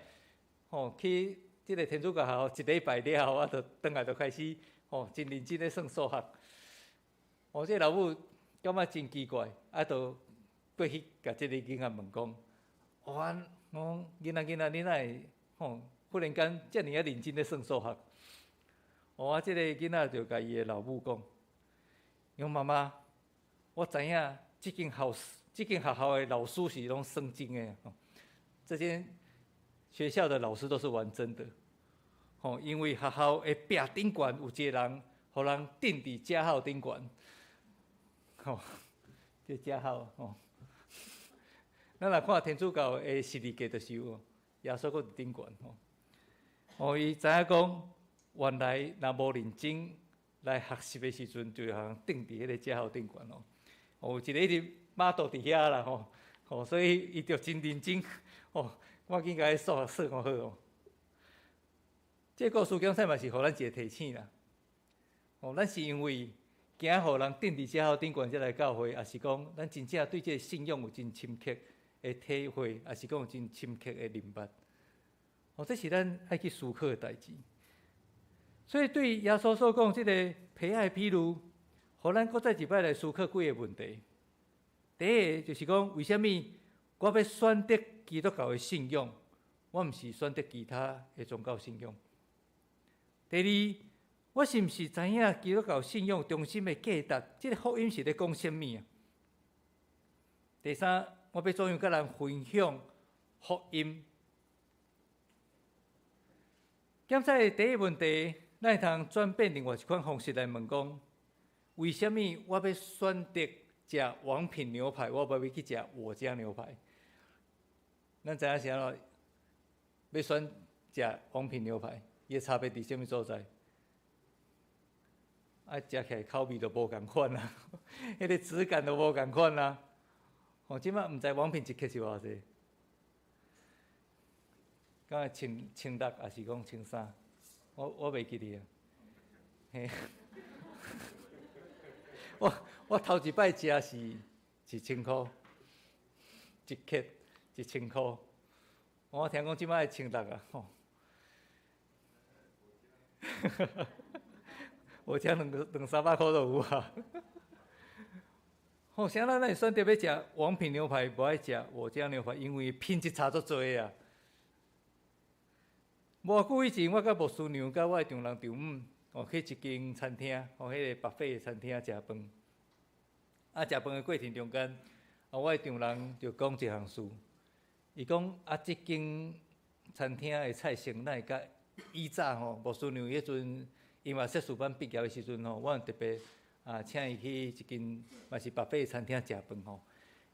吼去這個天主教學校一禮拜了後，啊，就轉來就開始吼真認真咧算數學。我這個老母感覺真奇怪，啊，就過去共這個囡仔問講：我我講囡仔囡仔，你哪會吼忽然間遮爾仔認真咧算數學？我這個囡仔就共伊的老母講：伊講媽媽，我知影這間校這間學校的老師是攏耍真的，這間學校的老師都是玩真的。吼，因為學校的壁頂懸有一個人，予人釘佇遮號頂懸。吼，這遮號吼。咱若看天主教的十字架，就是有耶穌閣佇頂懸吼。哦，伊知影講，原來若無認真來學習的時陣，就予人釘佇彼個遮號頂懸哦。哦，有一個一直媽肚佇遐啦吼，吼，所以伊就真認真吼，趕緊共伊數學算好哦。這個故事講說嘛是予咱一個提醒啦。哦，咱是因為驚予人釘佇遮號頂懸才來教會，抑是講咱真正對這個信仰有真深刻的體會，抑是講有真深刻的認捌？哦，這是咱愛去思考的代誌。所以對耶穌所講這個皮仔的比喻，予咱閣再一擺來思考幾個問題。第一個就是講，為啥物我欲選擇基督教的信仰，我毋是選擇其他的宗教信仰？第二，我是毋是知影基督教信仰中心的價值？這個福音是咧講啥物啊？第三，我欲怎樣佮人分享福音？檢查第一個問題，咱會通轉變另外一款方式來問講：為啥物我欲選擇食王品牛排，我無欲去食我家牛排？咱知影是按怎欲選食王品牛排？伊的差別佇啥物所在？啊，食起來口味就無仝款啊，彼個質感都無仝款啊。吼，這擺毋知王品一克是偌濟？敢會千千六，抑是講千三？我袂記得啊。嘿，我頭一擺食是一千箍，一克一千箍。我聽講這擺千六啊，吼。我食兩兩三百箍都有啊。吼，啥人咱會選擇欲食王品牛排，無愛食我家牛排？因為品質差足濟啊。無偌久以前，我佮牧師娘佮我的丈人丈母，哦去一間餐廳，哦彼個 buffet 的餐廳食飯。啊，食飯的過程中間，啊，我的丈人就講一項事，伊講啊，這間餐廳的菜色哪會佮以早吼，牧師娘彼陣伊嘛碩士班畢業的時陣吼，我特別啊請伊去一間嘛是 buffet 的餐廳食飯吼。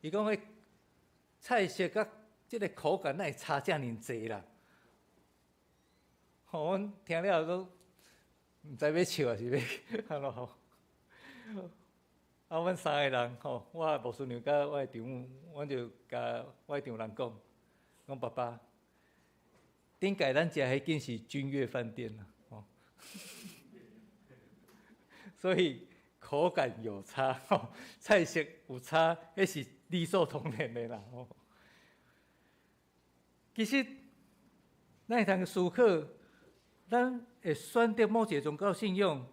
伊講彼菜色佮這個口感哪會差遮爾濟啦？吼，阮聽了都毋知欲笑抑是欲按怎吼。啊，阮三個人吼，我牧師娘佮我的丈母，阮就共我的丈人講，講爸爸，頂擺咱食彼間是君悅飯店啦，吼，所以口感有差，吼，菜色有差，彼是理所當然的啦，吼。其實，咱會通思考，咱會選擇某一個宗教信仰，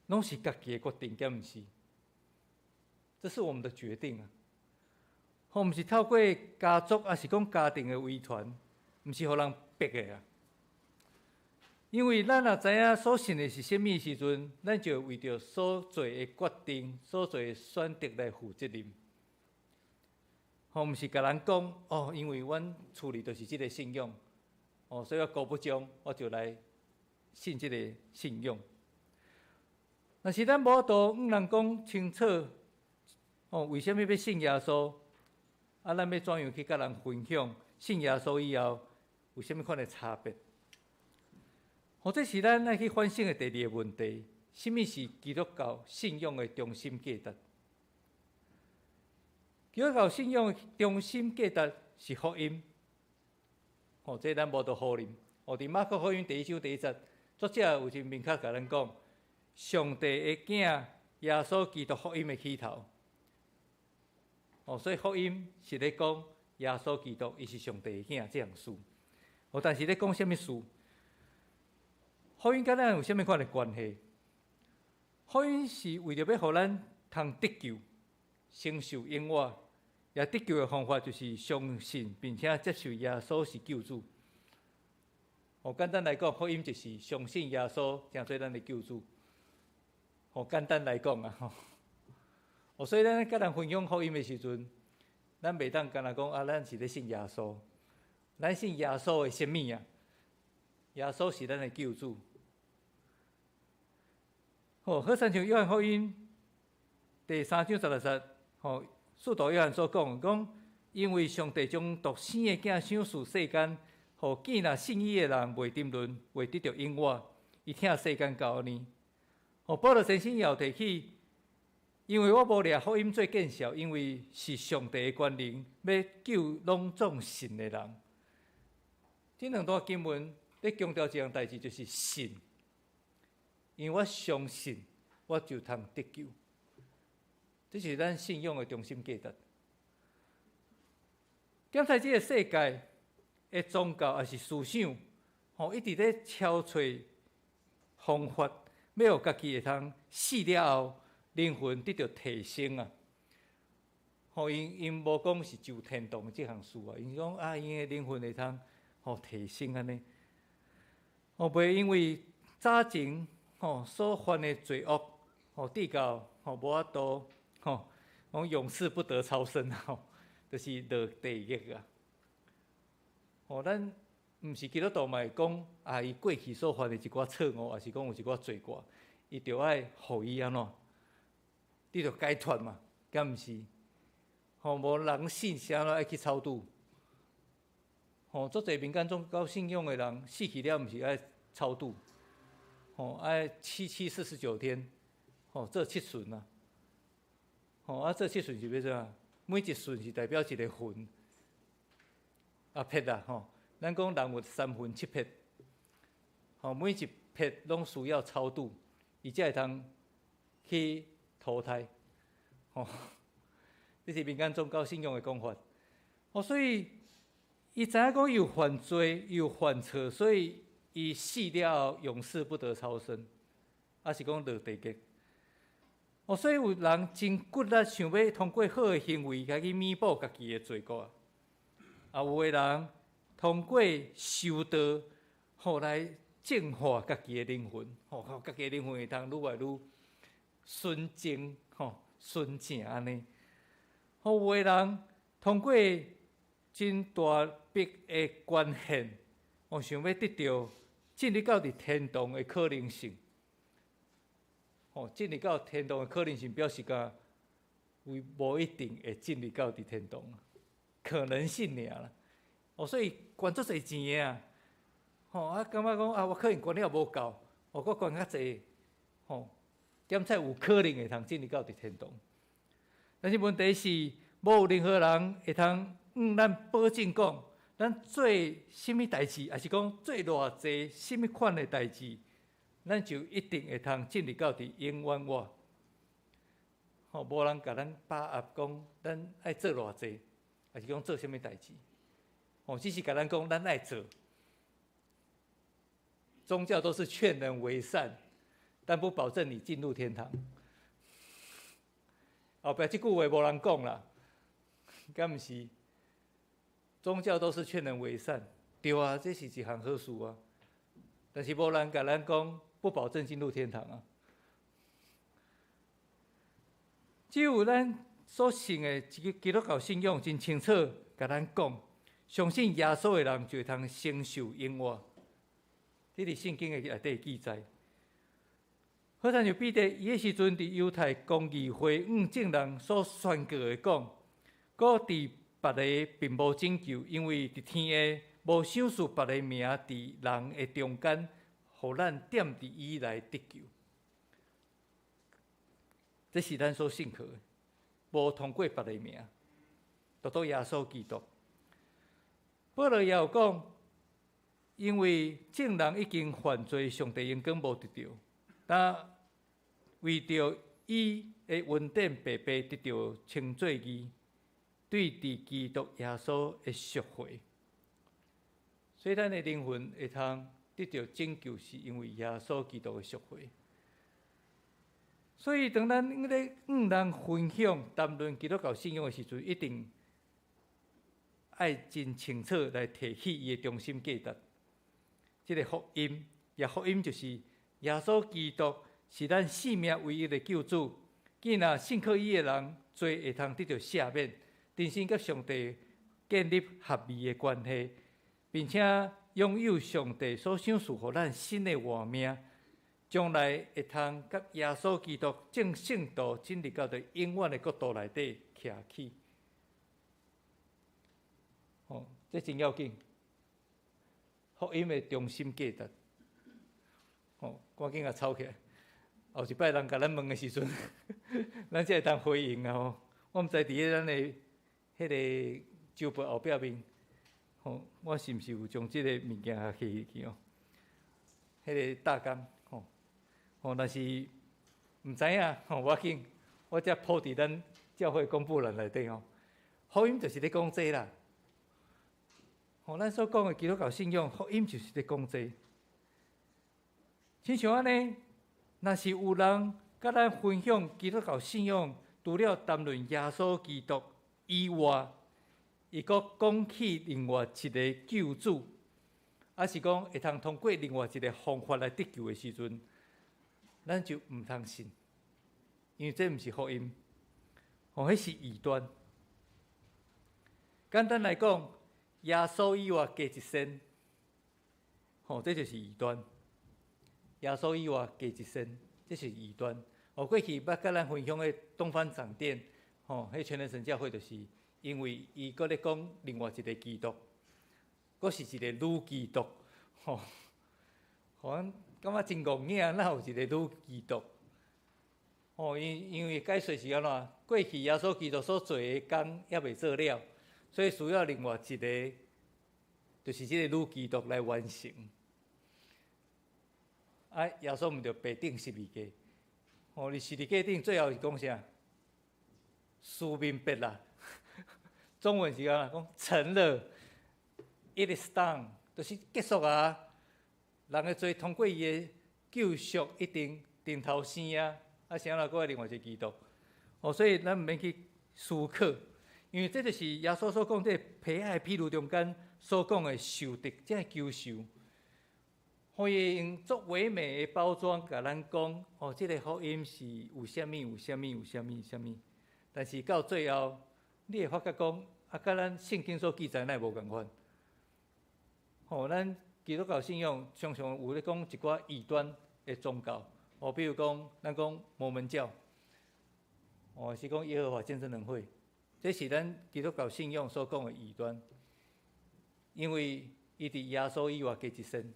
攏是家己的決定，敢毋是？這是我們的決定啊！吼，毋是透過家族，抑是講家庭的遺傳，毋是予人逼的啊。因為咱若知影所信的是啥物時陣，咱就會為著所做的決定、所做的選擇來負責任。吼，毋是共人講哦，因為阮厝裡就是這個信仰，哦，所以我高不將，我就來信這個信仰。若是咱無法度向人講清楚，哦，為啥物欲信耶穌？啊，咱欲怎樣去佮人分享信耶穌以後有啥物款的差別？或這是咱愛去反省的第二個問題：啥物是基督教信仰的中心價值？基督教信仰的中心價值是福音。哦，這咱無得否認。哦，佇馬可福音第一章第一節，作者有真明確共咱講，上帝的囝耶穌基督福音的起頭。哦，所以福音是咧講耶穌基督，伊是上帝的囝這項事。哦，但是咧講啥物事？福音佮咱有啥物款的關係？福音是為著欲予咱通得救，承受永活。也得救的方法就是相信並且接受耶穌是救主。哦，簡單來講，福音就是相信耶穌成做咱的救主。哦，簡單來講啊，吼。哦，所以咱佮人分享福音的時陣，咱袂當干焦講啊，咱是咧信耶穌，咱信耶穌的啥物啊？耶穌是咱的救主。好，好親像約翰福音第三章十六節，吼，使徒約翰所講，講因為上帝將獨生的囝賞賜世間，予見若信伊的人袂沉淪，會得著永活。伊疼世間到按呢。哦，保羅先生也有提起，因為我無掠福音做見笑，因為是上帝的權能，欲救攏總信的人。這兩段經文咧強調一項代誌，就是信。因為我相信，我就通得救。這是咱信仰的中心價值。檢視這个世界的宗教抑是思想，吼，一直咧敲揣方法，欲予家己會通死了後，靈魂得著提升啊！吼，𪜶𪜶無講是上天堂這項事啊，𪜶講啊，𪜶的靈魂會通予提升按呢。哦，袂因為早前吼所犯的罪惡，吼，至到吼無法度吼，講永世不得超生吼，就是落地獄啊！吼，咱毋是基督徒嘛會講啊，伊過去所犯的一寡錯誤，抑是講有一寡罪過，伊著愛予伊按怎？得著解脫嘛？敢毋是？吼，無人死啥物愛去超度？吼，足濟民間宗教信仰的人死去了，毋是愛超度？吼，愛七七四十九天，吼，做七巡啊！吼，啊，做七巡是欲創啥？每一巡是代表一个魂，啊，魄啊，吼，咱講人有三魂七魄，吼，每一魄攏需要超度，伊才會通去投胎，吼，這是民間宗教信仰的講法。哦，所以伊知影講伊有犯罪，伊有犯錯，所以伊死了後永世不得超生，抑是講落地獄。哦，所以有人真骨力想欲通過好的行為來去彌補家己的罪過，啊，有的人通過修道，予來淨化家己的靈魂，吼，家己的靈魂會通愈來愈純淨，吼，純正按呢。吼，有的人通過真大筆的捐獻，哦，想欲得著進入到佇天堂的可能性。吼，進入到天堂的可能性，表示講有無一定會進入到佇天堂，可能性爾啦。哦，所以捐足濟錢的啊，吼啊，感覺講啊，我可能捐了無夠，我閣捐較濟，吼，檢測有可能會通進入到佇天堂。但是問題是，無有任何人會通向咱保證講，咱做啥物代誌，抑是講做偌濟啥物款的代誌，咱就一定會通進入到佇永遠活。吼，無人共咱把握講，咱愛做偌濟，抑是講做啥物代誌。吼，只是共咱講，咱愛做。宗教都是勸人為善，但不保證你進入天堂。後壁這句話無人講啦，敢毋是？宗教都是勸人為善，對啊，這是一項好事啊。但是無人共咱講，不保證進入天堂啊。只有咱所信的這个基督教信仰真清楚，共咱講，相信耶穌的人就會通承受永活。這佇聖經的內底記載。好親像彼得，伊彼時陣佇猶太公議會向眾人所宣告的講，閣佇別个並無拯救，因為佇天下無賞賜別个名佇人的中間，予咱踮佇伊來得救。這是咱所信靠的，無通過別个名，獨獨耶穌基督。保羅也有講，因為眾人已經犯罪，上帝榮光無得著。但為著伊的恩典白白得著稱做義，對佇基督耶穌的贖回。所以咱的靈魂會通得著拯救，是因為耶穌基督的贖回。所以當咱咧向人分享談論基督教信仰的時陣，一定愛真清楚來提起伊的中心價值。這个福音，也福音就是耶穌基督是咱性命唯一的救主。既若信靠伊的人，罪會通得著赦免，重新佮上帝建立合宜的關係，並且擁有上帝所賞賜予咱新的活命，將來會通佮耶穌基督眾聖徒進入到永遠的國度內底徛起。哦，這真要緊。福音的中心價值。哦，趕緊共抄起來。後一擺人共咱問的時陣，咱才會當回應啊！吼，我毋知佇咧咱的彼个周報後壁面，吼，我是毋是有將這个物件寫入去哦？彼个大綱，吼，吼，若是毋知影，吼，無要緊，我才鋪佇咱教會公布欄內底吼。福音就是咧講這啦。吼，咱所講的基督教信仰，福音就是咧講這。親像按呢，若是有人佮咱分享基督教信仰，除了談論耶穌基督以外，伊閣講起另外一个救主，抑是講會通通過另外一个方法來得救的時陣，咱就毋通信，因為這毋是福音，吼，彼是異端。簡單來講，耶穌以外加一仙，吼，這就是異端。耶穌以外加一仙，這是異端。哦，過去捌佮咱分享的東方閃電，吼，彼全能神教會就是因為伊閣咧講另外一个基督，閣是一个女基督，吼，予阮感覺真戇影，哪有一个女基督？吼，因為解說是按怎？過去耶穌基督所做的工猶未做了，所以需要另外一个，就是這个女基督來完成。啊，耶穌毋著被釘十字架？吼，佇十字架頂最後是講啥？事完畢啦。中文是按怎講？成了，It is done，就是結束啊。人的罪通過伊的救贖，一定頂頭生啊。啊，啥人閣愛另外一个基督？哦，所以咱毋免去思考，因為這就是耶穌所講，這个皮仔的譬喻中間所講的受得這个求受。可以用足唯美的包裝，共咱講，哦，這个福音是有啥物，有啥物，有啥物，啥物。但是到最後，你會發覺講，啊，佮咱聖經所記載哪會無仝款？吼，咱基督教信仰常常有咧講一寡異端的宗教，哦，比如講，咱講摩門教，哦，是講耶和華見證人會，這是咱基督教信仰所講的異端，因為伊佇耶穌以外加一仙。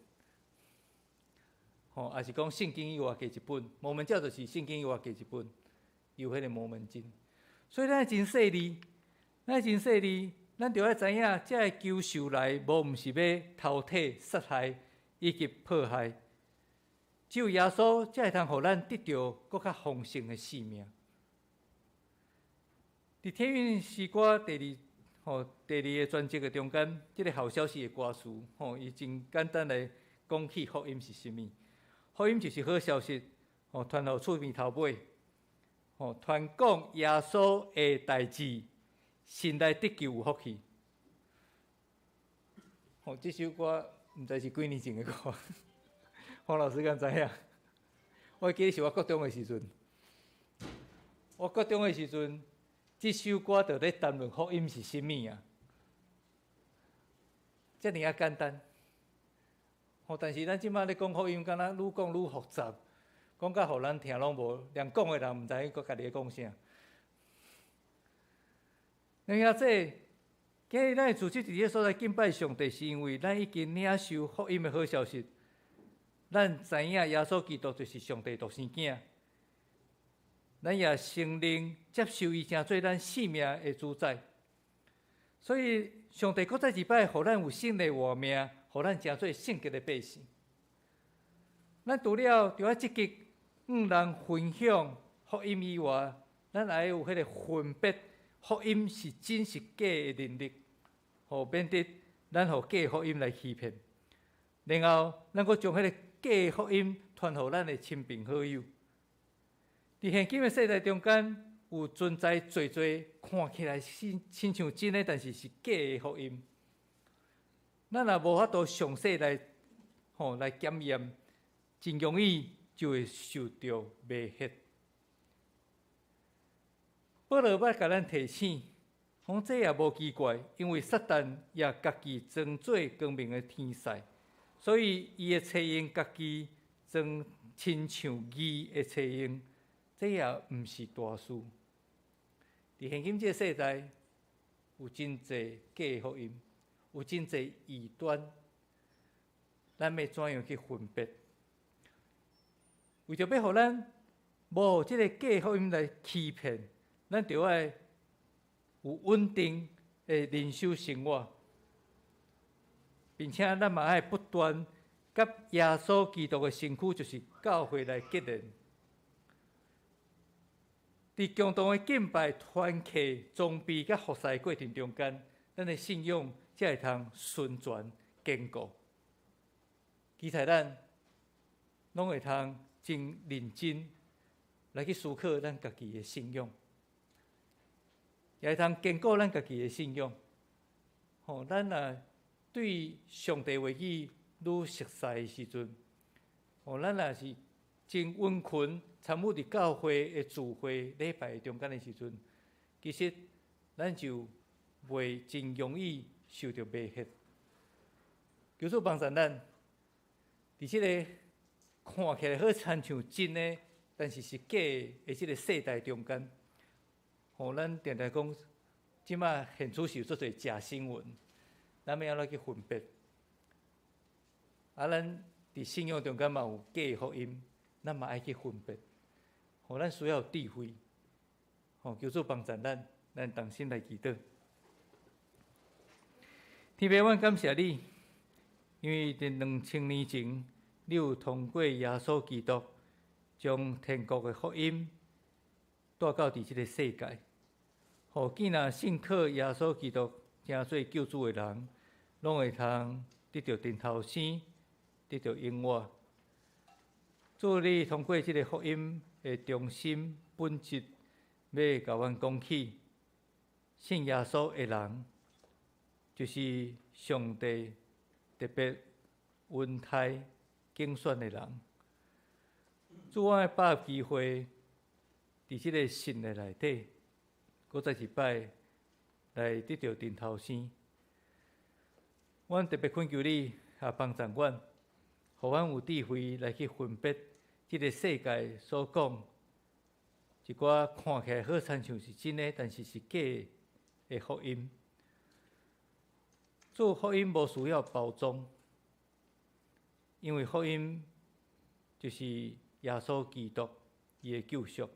吼，抑是講聖經以外加一本，摩門教就是聖經以外加一本，有彼个摩門經。所以咱真細膩，咱真細膩，咱著愛知影，這个求受來，無毋是欲偷提、殺害以及迫害，只有耶穌才會通予咱得著閣較豐盛的生命。佇天韻詩歌第二吼第二个專輯的中間，這个好消息的歌詞吼，伊真簡單來講起福音是啥物。福音就是好消息，吼，傳予厝邊頭尾，吼，傳講耶穌的代誌，信來得救有福氣。吼，這首歌毋知是幾年前的歌，黃老師敢知影？我記得是我國中的時陣，我國中的時陣，這首歌就咧談論福音是啥物啊？遮爾仔簡單。吼！但是咱這擺咧講福音，敢若愈講愈複雜，講甲予咱聽攏無，連講的人毋知影閣家己咧講啥。兄弟，今日咱會聚集佇這所在敬拜上帝，是因為咱已經領受福音的好消息。咱知影耶穌基督就是上帝獨生囝，咱也承認接受伊成做咱性命的主宰。所以，上帝閣再一擺予咱有新的活命，予咱成做聖潔的百姓。咱除了著愛積極向人分享福音以外，咱愛有彼個分別福音是真是假的能力，予免得咱予假福音來欺騙。然後，咱閣將彼個假福音傳予咱的親朋好友。佇現今的世代中間，有存在濟濟看起來親像真的，但是是假的福音。咱若無法度詳細來來檢驗，真容易就會受著迷惑。保羅欲共咱提醒，講這也無奇怪，因為撒旦也家己裝做光明的天使，所以伊會採用家己裝親像義的冊用，這也毋是大事。佇現今這個世代，有真濟假福音，有真濟異端，咱欲怎樣去分別？為著欲予咱無予這個假福音來欺騙，咱著愛有穩定的靈修生活，並且咱嘛愛不斷佮耶穌基督的身軀，就是教會來結連。佇共同的敬拜、團契、裝備佮服侍過程中間，咱的信仰才會通純全堅固。期待咱攏會通真認真來去思考咱家己的信仰，也會通堅固咱家己的信仰。吼，咱若對上帝話語愈熟悉的時陣，吼，咱若是真殷勤參與佇教會的聚會禮拜中間的時陣，其實咱就袂真容易受著迷惑。求主幫助咱，佇這个看起來好親像真的，但是是假的這个世代中間，吼，咱定定講，這馬現處是有足濟假新聞，咱欲按怎去分別？啊，咱佇信仰中間嘛有假福音，咱嘛愛去分別。吼，咱需要有智慧，吼，求主幫助咱，咱同心來祈禱。天父，阮感謝你，因為佇2000年前，你有通過耶穌基督，將天國的福音帶到佇這个世界，予見若信靠耶穌基督成做救主的人，攏會通得著重頭生，得著永活。主，你通過這个福音的中心本質，欲共阮講起，信耶穌的人，就是上帝特別恩待揀選的人。主，我愛把握機會，佇這个信的內底，閣再一擺來得著重頭生。阮特別懇求你，也幫助阮，予阮有智慧來去分別這个世界所講一寡看起來好親像是真的，但是是假的福音。主，福音無需要包裝，因為福音就是耶穌基督伊的救贖。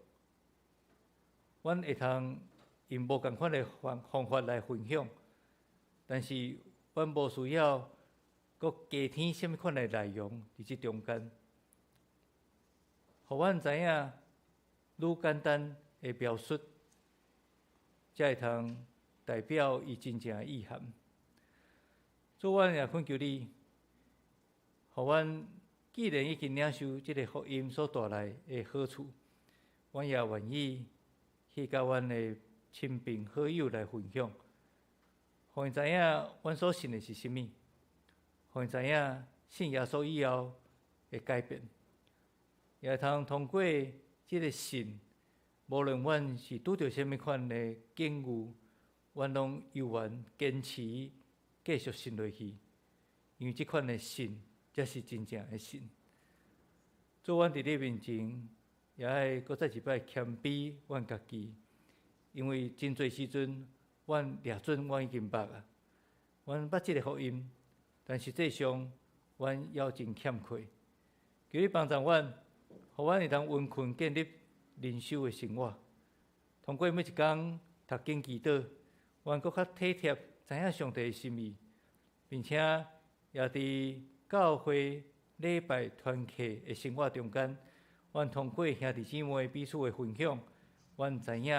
阮會通用無仝款的方法來分享，但是阮無需要閣加添啥物款的內容佇這中間，予阮知影愈簡單的描述，才會通代表伊真正的意涵。主，阮也懇求你，予阮既然已經領受這个福音所帶來的好處，阮也願意去佮阮的親朋好友來分享，予𪜶知影阮所信的是啥物，予𪜶知影信耶穌以後的改變，也會通通過這个信，無論阮是拄著啥物款的境遇，阮攏猶原堅持繼續信落去，因為這款的信才是真正的信。主，阮佇你面前，也愛閣再一擺謙卑阮家己，因為真濟時陣，阮掠準阮已經捌啊，阮捌這个福音，但實際上阮猶真欠缺。求你幫助阮，予阮會當殷勤建立靈修的生活，通過每一工讀經祈禱，阮閣較體貼知影上帝的心意，並且也佇教會禮拜團契的生活中間，阮通過兄弟姊妹彼此的分享，阮知影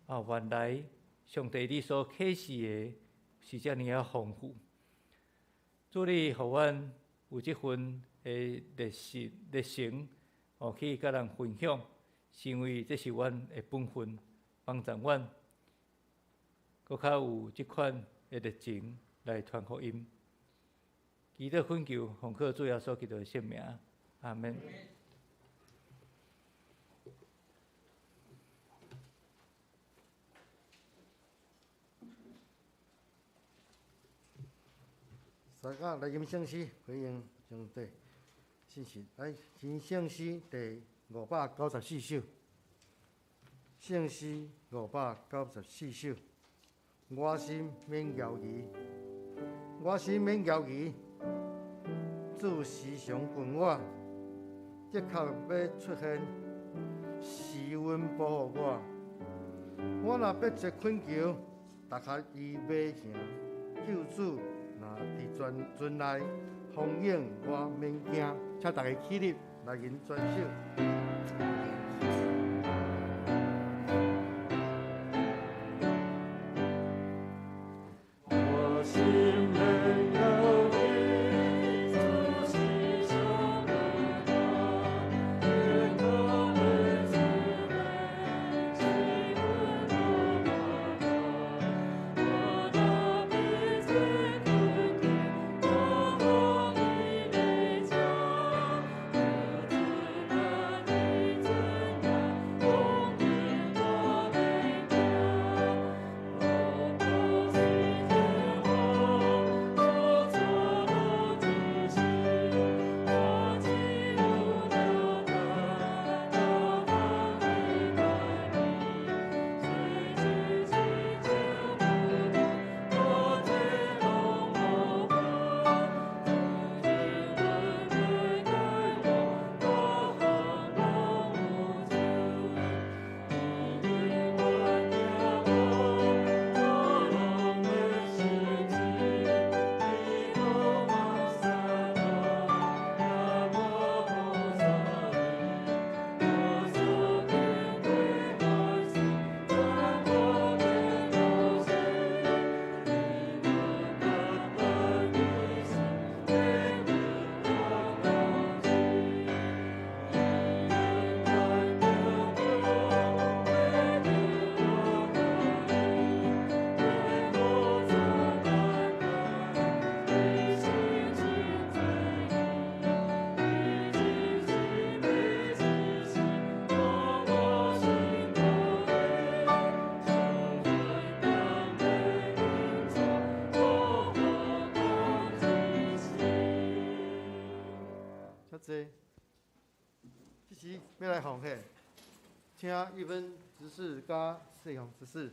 啊，原來上帝你所啟示的是遮爾仔豐富。主你予阮有這份的熱心熱誠，哦，去佮人分享，是因為這是阮的本分，幫助阮閣較有這款的熱情來傳福音。祈禱懇求，奉靠主耶穌基督的聖名，阿們。大家來吟聖詩，回應上帝信實。來，吟聖詩第594首，聖詩594首。我心免猶疑，我心免猶疑，主時常近我，的確欲出現，施恩保護我。我若迫切懇求，逐下伊欲行，救主若佇船內，風湧我免驚。請大家起立來吟全首。我心免猶疑，主時常近我，的確欲出現，施恩保護我。我若迫切懇求，逐下伊欲聽，救主若佇船內，風湧我免驚。我隨天王，我錯路之時，我只有了解，大風的帶領，隨之祈求不動，我這攏無怕，主的恩惠帶我，大行攏有救。伊永遠聽我，我人的心志，伊靠瑪撒大，也我菩薩利，我所經過海水，咱我的老師，伊無甲白伊心，這不我高舉。伊永遠聽我，要救我脫離，這菩薩大愛，伊心真在義，伊真是欲之時，我我心高飛，上分當的恩寵，我我高之時。請坐。這時欲來奉獻，請玉芬執事佮世雄執事。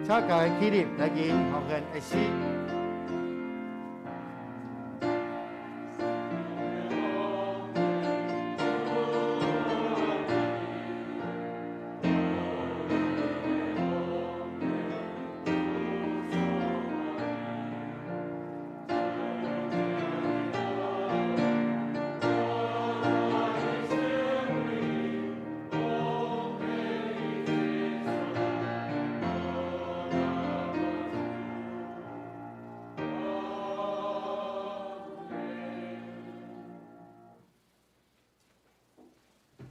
請大家起立來吟奉獻的詩。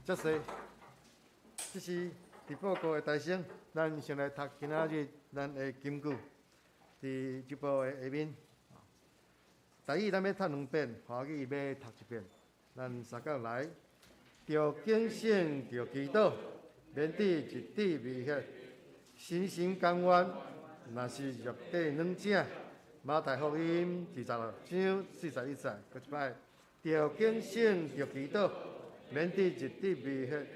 這是，這是佇報告的大聲，咱先來讀今仔日咱的金句，佇這部的下面。台語咱欲讀兩遍，華語欲讀一遍。咱相仝來，著警醒，著祈禱，免致入佇迷惑，心心甘願，若是肉體軟正。馬太福音26章41節，閣一擺，著警醒，著祈禱，免致入佇迷惑，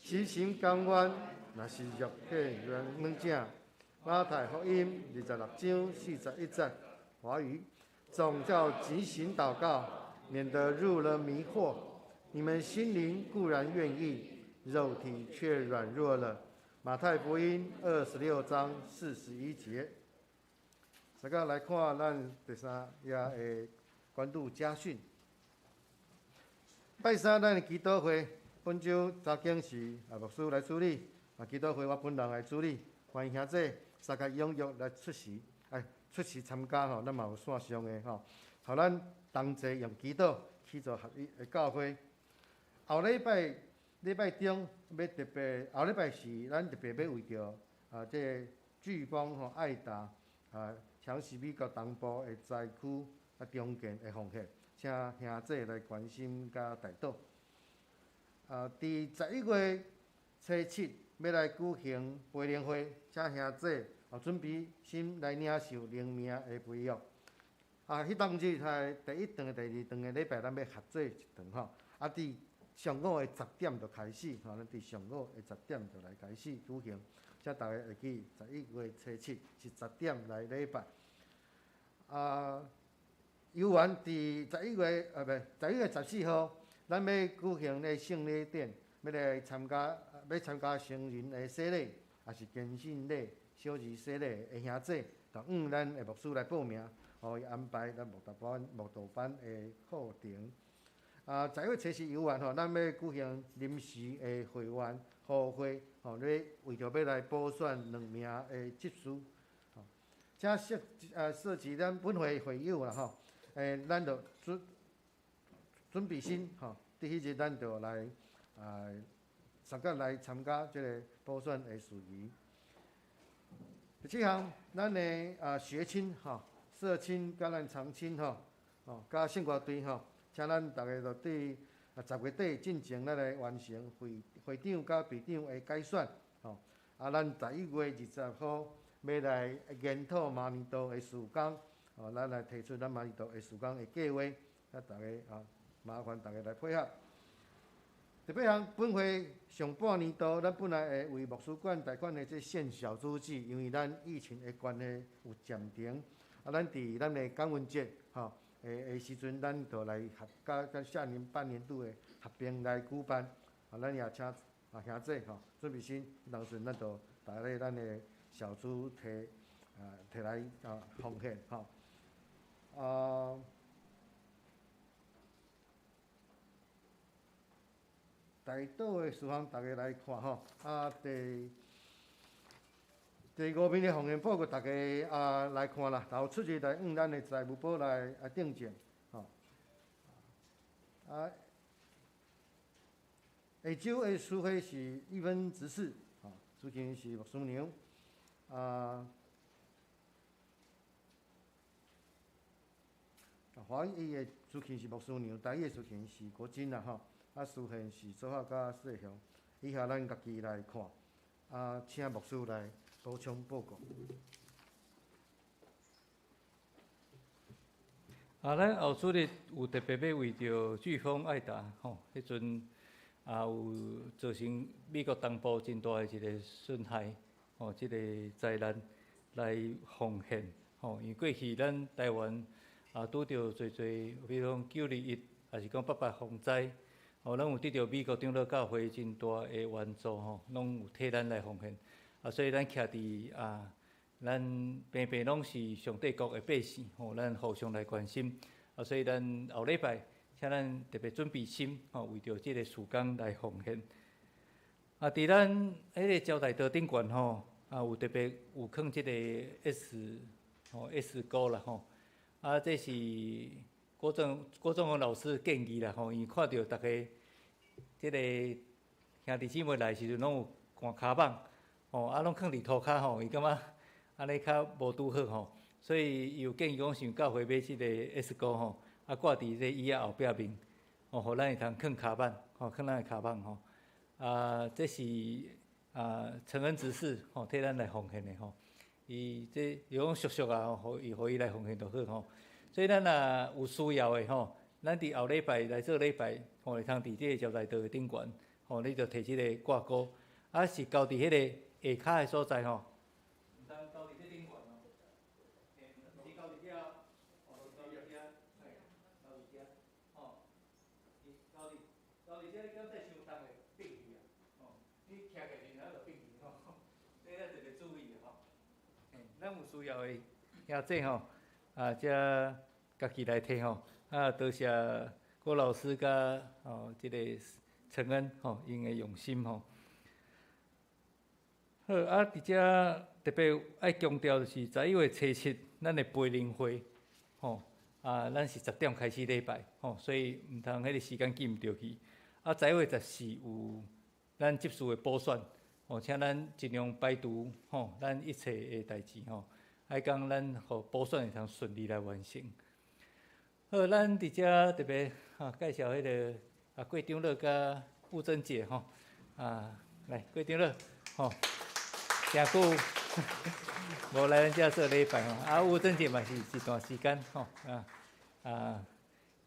心心甘願，若是肉體軟正。馬太福音26章41節，華語，總要警醒禱告，免得入了迷惑。你們心靈固然願意，肉體卻軟弱了。馬太福音26章41節。大家來看咱第三頁的關注家訓。拜三咱的祈禱會，本週查經是牧師來主理，祈禱會我本人來主理，歡迎兄弟三個踴躍來出席，出席參加吼，咱嘛有線上的吼，予咱同齊用祈禱去做合一的教會。後禮拜禮拜中欲特別，後禮拜是咱特別欲為著這个颶風吼愛達強襲美國東部的災區重建的奉獻，請兄弟來關心佮代禱。佇11月初七欲來舉行培靈會，請兄弟準備心來領受靈命的培育。彼當日係第一頓、第二頓的禮拜，咱欲合做一頓吼。佇上午的十點就開始，吼，咱佇上午的十點就來開始舉行，請大家會記11月初七是十點來禮拜。猶原佇十一月啊，袂11月14號，咱欲舉行咧聖禮典，欲來參加，欲參加成人的洗禮，抑是堅信禮、小兒洗禮的兄弟，就向咱的牧師來報名，予伊安排咱慕道班的課程。11月初四猶原吼，咱欲舉行臨時的會員呼會，吼，咧為著欲來補選兩名的執事，吼，請涉及咱本會會友啦吼，咱就準備心吼，佇彼日咱就來相仝來參加這个補選的事宜。第七項，咱的學青吼、社青佮咱長青吼，佮聖歌隊吼，請咱逐家就對10月底進前，咱來完成會會長佮秘長的改選吼。咱11月20號欲來研討明年度的事工，咱來提出咱明年度的事工的計劃，逐家麻煩逐家來配合。第八項，本會上半年度，咱本來會為牧師館貸款的這獻小主祭，因為咱疫情的關係有暫停。咱佇咱的感恩節吼的時陣，咱就來合佮佮下年半年度的合併來舉辦。咱也請兄弟吼準備心，當時咱就帶咧咱的小組提來奉獻吼。代禱的事項，逐家來看吼。第五面的奉獻報告，逐家來看啦。頭出日來向咱的財務部來訂正吼。下週的司會是一分執事，吼，主持人是牧師娘。華語的主持人是牧師娘，台語的主持人是國珍啦吼。司獻是做法佮細雄，以下咱家己來看。請牧師來補充報告。咱後主日有特別欲為著颶風愛達吼，彼陣有造成美國東部真大的一个損害，吼，這个災難來奉獻吼，因為過去咱台灣拄著濟濟，比如講9·21，抑是講八八風災。咱有得著美國長老教會真大的援助吼，攏有替咱來奉獻。所以咱徛佇咱平平攏是上帝國的百姓吼，咱互相來關心。所以咱後禮拜，請咱特別準備心吼，為著這个事工來奉獻。佇咱彼个招待桌頂懸吼，有特別有囥這个 S 吼 S 勾啦吼。這是郭正宏老師建議啦吼，因看著逐家這个兄弟姊妹來時陣，攏有寒跤蠓，吼，攏囥佇塗跤吼，伊感覺按呢較無拄好吼，所以伊有建議講想教會買這個 S 勾吼，啊掛佇這椅仔後壁面，吼，予咱會通囥跤衝，吼，囥咱的跤衝吼。啊，這是啊陳恩執事吼替咱來奉獻的吼。伊這伊講俗俗啊，予伊予伊來奉獻就好吼。所以咱若有需要的吼，咱佇後禮拜來做禮拜，吼會通佇這個接待桌的頂懸，吼，你就提這個掛鈎，啊是交佇彼個下跤的所在吼。毋通交佇這頂懸哦，嘿，毋是交佇遐，哦，交佇遐，嘿，交佇遐，吼，伊交佇交佇遮，你敢再傷重會變去啊？吼，你徛起來然後就變去吼，所以咱特別注意吼。嘿，咱有需要的兄弟吼，啊，才家己來提吼，啊，多謝郭老師佮吼這個陳恩吼，𪜶的用心吼。好，啊，佇遮特別愛強調就是11月初7，咱的培靈會，吼，啊，咱是10點開始禮拜，吼，所以毋通彼個時間記毋著去。啊，11月14有咱執事的補選，吼，請咱盡量排除吼，咱一切的代誌吼，愛講咱予補選會通順利來完成。好，咱佇遮特別哈介紹彼個啊郭長老佮吳珍姐吼，啊，來郭長老吼。誠久無來咱遮做禮拜吼，啊，吳珍姐嘛是一段時間吼，啊啊，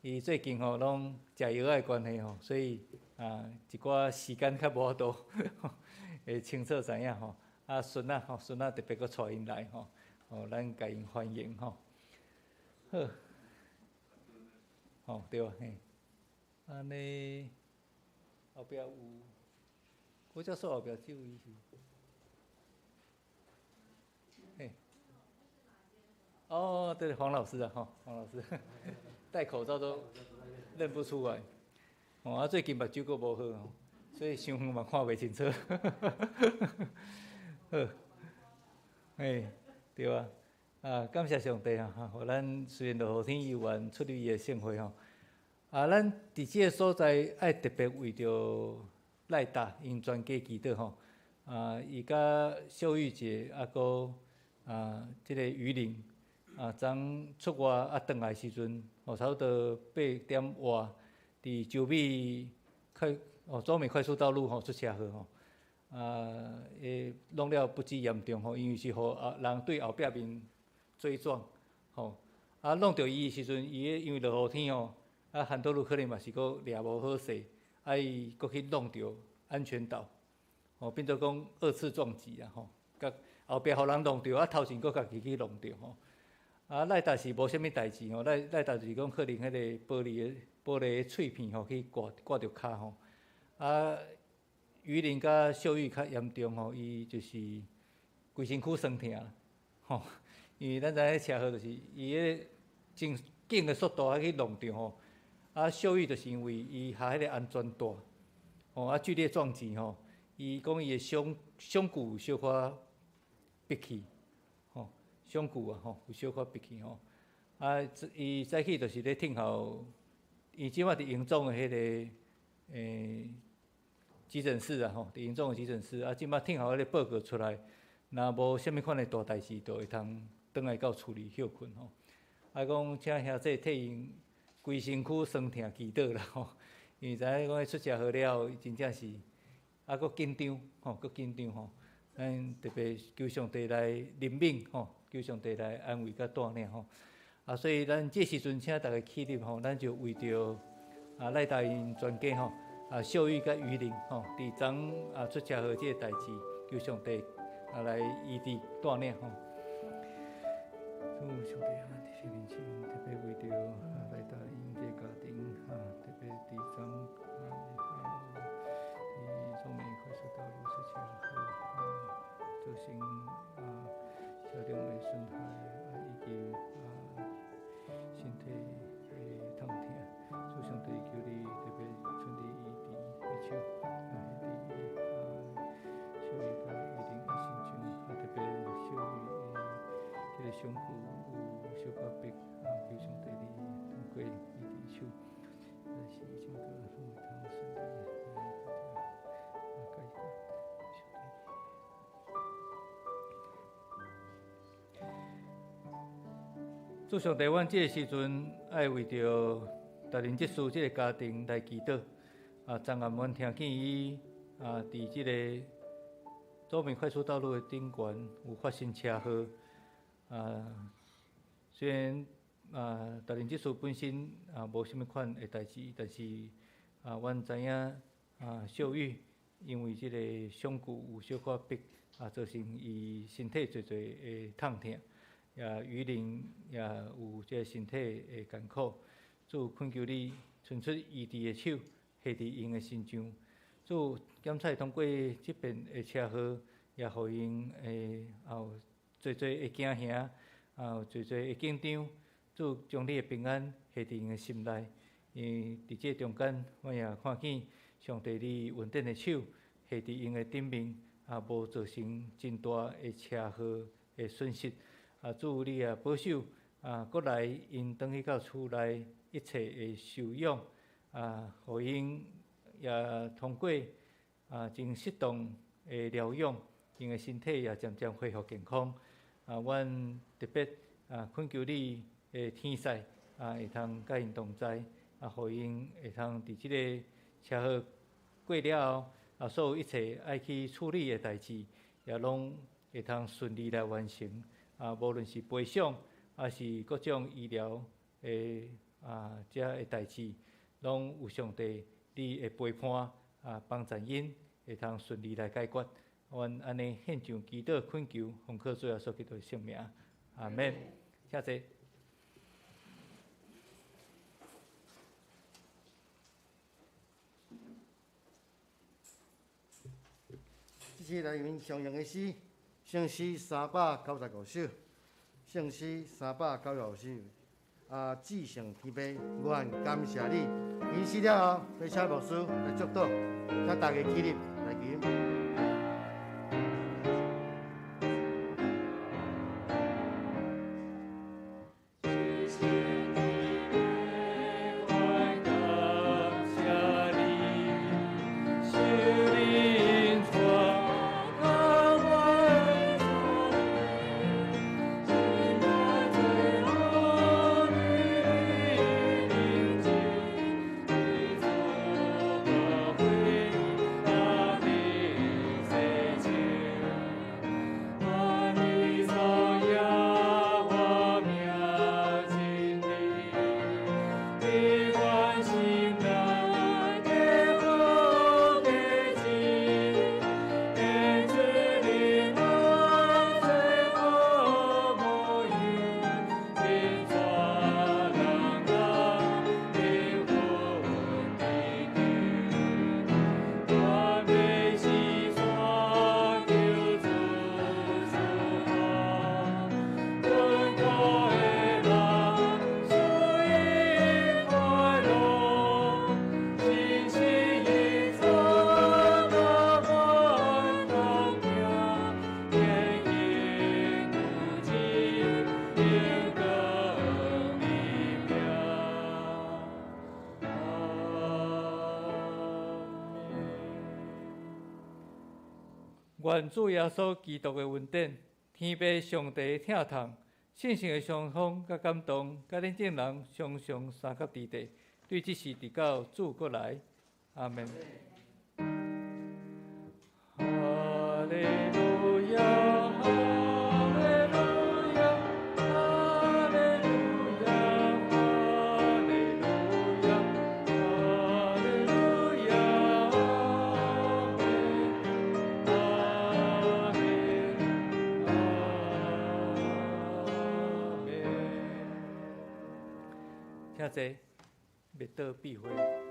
伊最近吼攏食藥仔的關係吼，所以啊一寡時間較無法度會清楚知影吼。啊，孫仔吼，孫仔特別閣帶𪜶來吼，吼，咱共𪜶歡迎吼。好，吼對啊嘿，按呢後壁有，郭教授後壁這位是。嘿，哦，對，黃老師啊，吼，黃老師戴口罩都認不出來。哦，啊，最近目睭閣無好吼，所以傷遠嘛看袂清楚。好，嘿，對啊，啊，感謝上帝啊，哈，予咱雖然落雨天猶原出入伊的聖會吼。啊，咱佇這個所在愛特別為著賴達𪜶全家祈禱吼。啊，伊佮秀玉姐啊，閣啊，這個魚鱗啊，昨出外啊，轉來時陣，哦，差不多8點外，佇洲美快哦，中美快速道路吼出車禍吼，啊，會弄了不止嚴重吼，因為是予啊人對後壁面追撞，吼，啊，弄著伊的時陣，伊因為落雨天吼，啊，很多路可能嘛是閣掠無好勢，啊，伊閣去弄著安全島，吼，變做講二次撞擊啊，吼，佮後壁予人弄著，啊，頭前閣家己去弄著吼，啊，賴達是無啥物代誌吼，賴賴達就是講可能彼個玻璃的碎片吼去刮刮著跤吼，啊，魚鱗佮秀玉較嚴重吼，伊就是規身軀酸疼，吼，因為咱知影車禍就是伊彼個真緊的速度啊去弄著吼，啊，秀玉就是因為伊合彼個安全帶，吼，啊，劇烈撞擊吼，伊講伊的胸骨有小可迫去，吼，胸骨啊吼有小可迫去吼，啊，伊早起就是咧聽候，伊這擺佇榮總的彼個急診室啊吼，佇榮總的急診室，啊，這擺聽候彼個報告出來，若無啥物款的大代誌，就會通轉來到厝裡歇睏吼。啊，講請兄弟替𪜶規身軀酸疼祈禱啦吼，因為知影講出車禍了後，真正是啊，閣緊張吼，閣緊張吼。咱特別求上帝來憐憫吼，求上帝來安慰佮帶領吼。啊，所以咱這時陣請大家起立吼，咱就為著啊賴達𪜶全家吼，啊秀玉佮魚鱗吼，佇昨啊出車禍這個代誌，求上帝啊來醫治帶領吼。主上帝啊，咱佇你面前特別為著啊賴達𪜶這個家庭啊，特別佇昨啊佇中美快速道路出車禍啊，造成啊車輛的損害啊以及啊身體的痛疼，主上帝求你特別親自醫治醫手啊，佇啊秀玉佮魚鱗的身上，啊特別秀玉伊這個胸骨有小可迫啊，主上帝，阮這个時陣愛為著達仁執事這个家庭來祈禱。啊，昨暗阮聽見伊啊，佇這个左邊快速道路的頂懸有發生車禍。啊，雖然啊，達仁執事本身啊無啥物款的代誌，但是啊，阮知影啊，小雨因為這個傷骨有小可迫，啊，造成伊身體濟濟的痛疼。也雨林也有這個身體的艱苦，主懇求你伸出醫治的手，下佇𪜶的身上。主檢採通過這遍的車禍，也予𪜶會也有濟濟的驚嚇，也有濟濟的緊張。主將你的平安下佇𪜶的心內。因為佇這中間，阮也看見上帝你恩典的手下佇𪜶的頂面，也無造成真大的車禍的損失。啊，主你也保守啊，閣來𪜶轉去到厝內一切的休養啊，予𪜶也通過啊真適當的療養，𪜶的身體也漸漸恢復健康。啊，阮特別啊懇求你的天使啊，會通佮𪜶同在，啊，予𪜶會通佇這个車禍過了後，啊，所有一切愛去處理的代誌，也攏會通順利來完成。啊，無論是賠償，抑是各種醫療的啊，這的代誌，攏有上帝你的陪伴啊，幫助𪜶會通順利來解決。阮按呢獻上祈禱懇求，奉靠主耶穌基督的聖名，阿門。請坐。這次來用上用的詩。聖詩395首，聖詩395首，啊，至聖天父，阮感謝你。吟詩了後，要請牧師來祝禱，請大家起立來吟。願主耶穌基督的恩典、天父上帝的疼痛、聖神的相逢佮感動，佮恁眾人常常相佮佇地，對這時直到主閣來。阿門。哈利路亞，哈利路亞，哈利路亞，哈利路亞，哈利路亞，阿門，阿門，阿門。請坐，默禱閉會。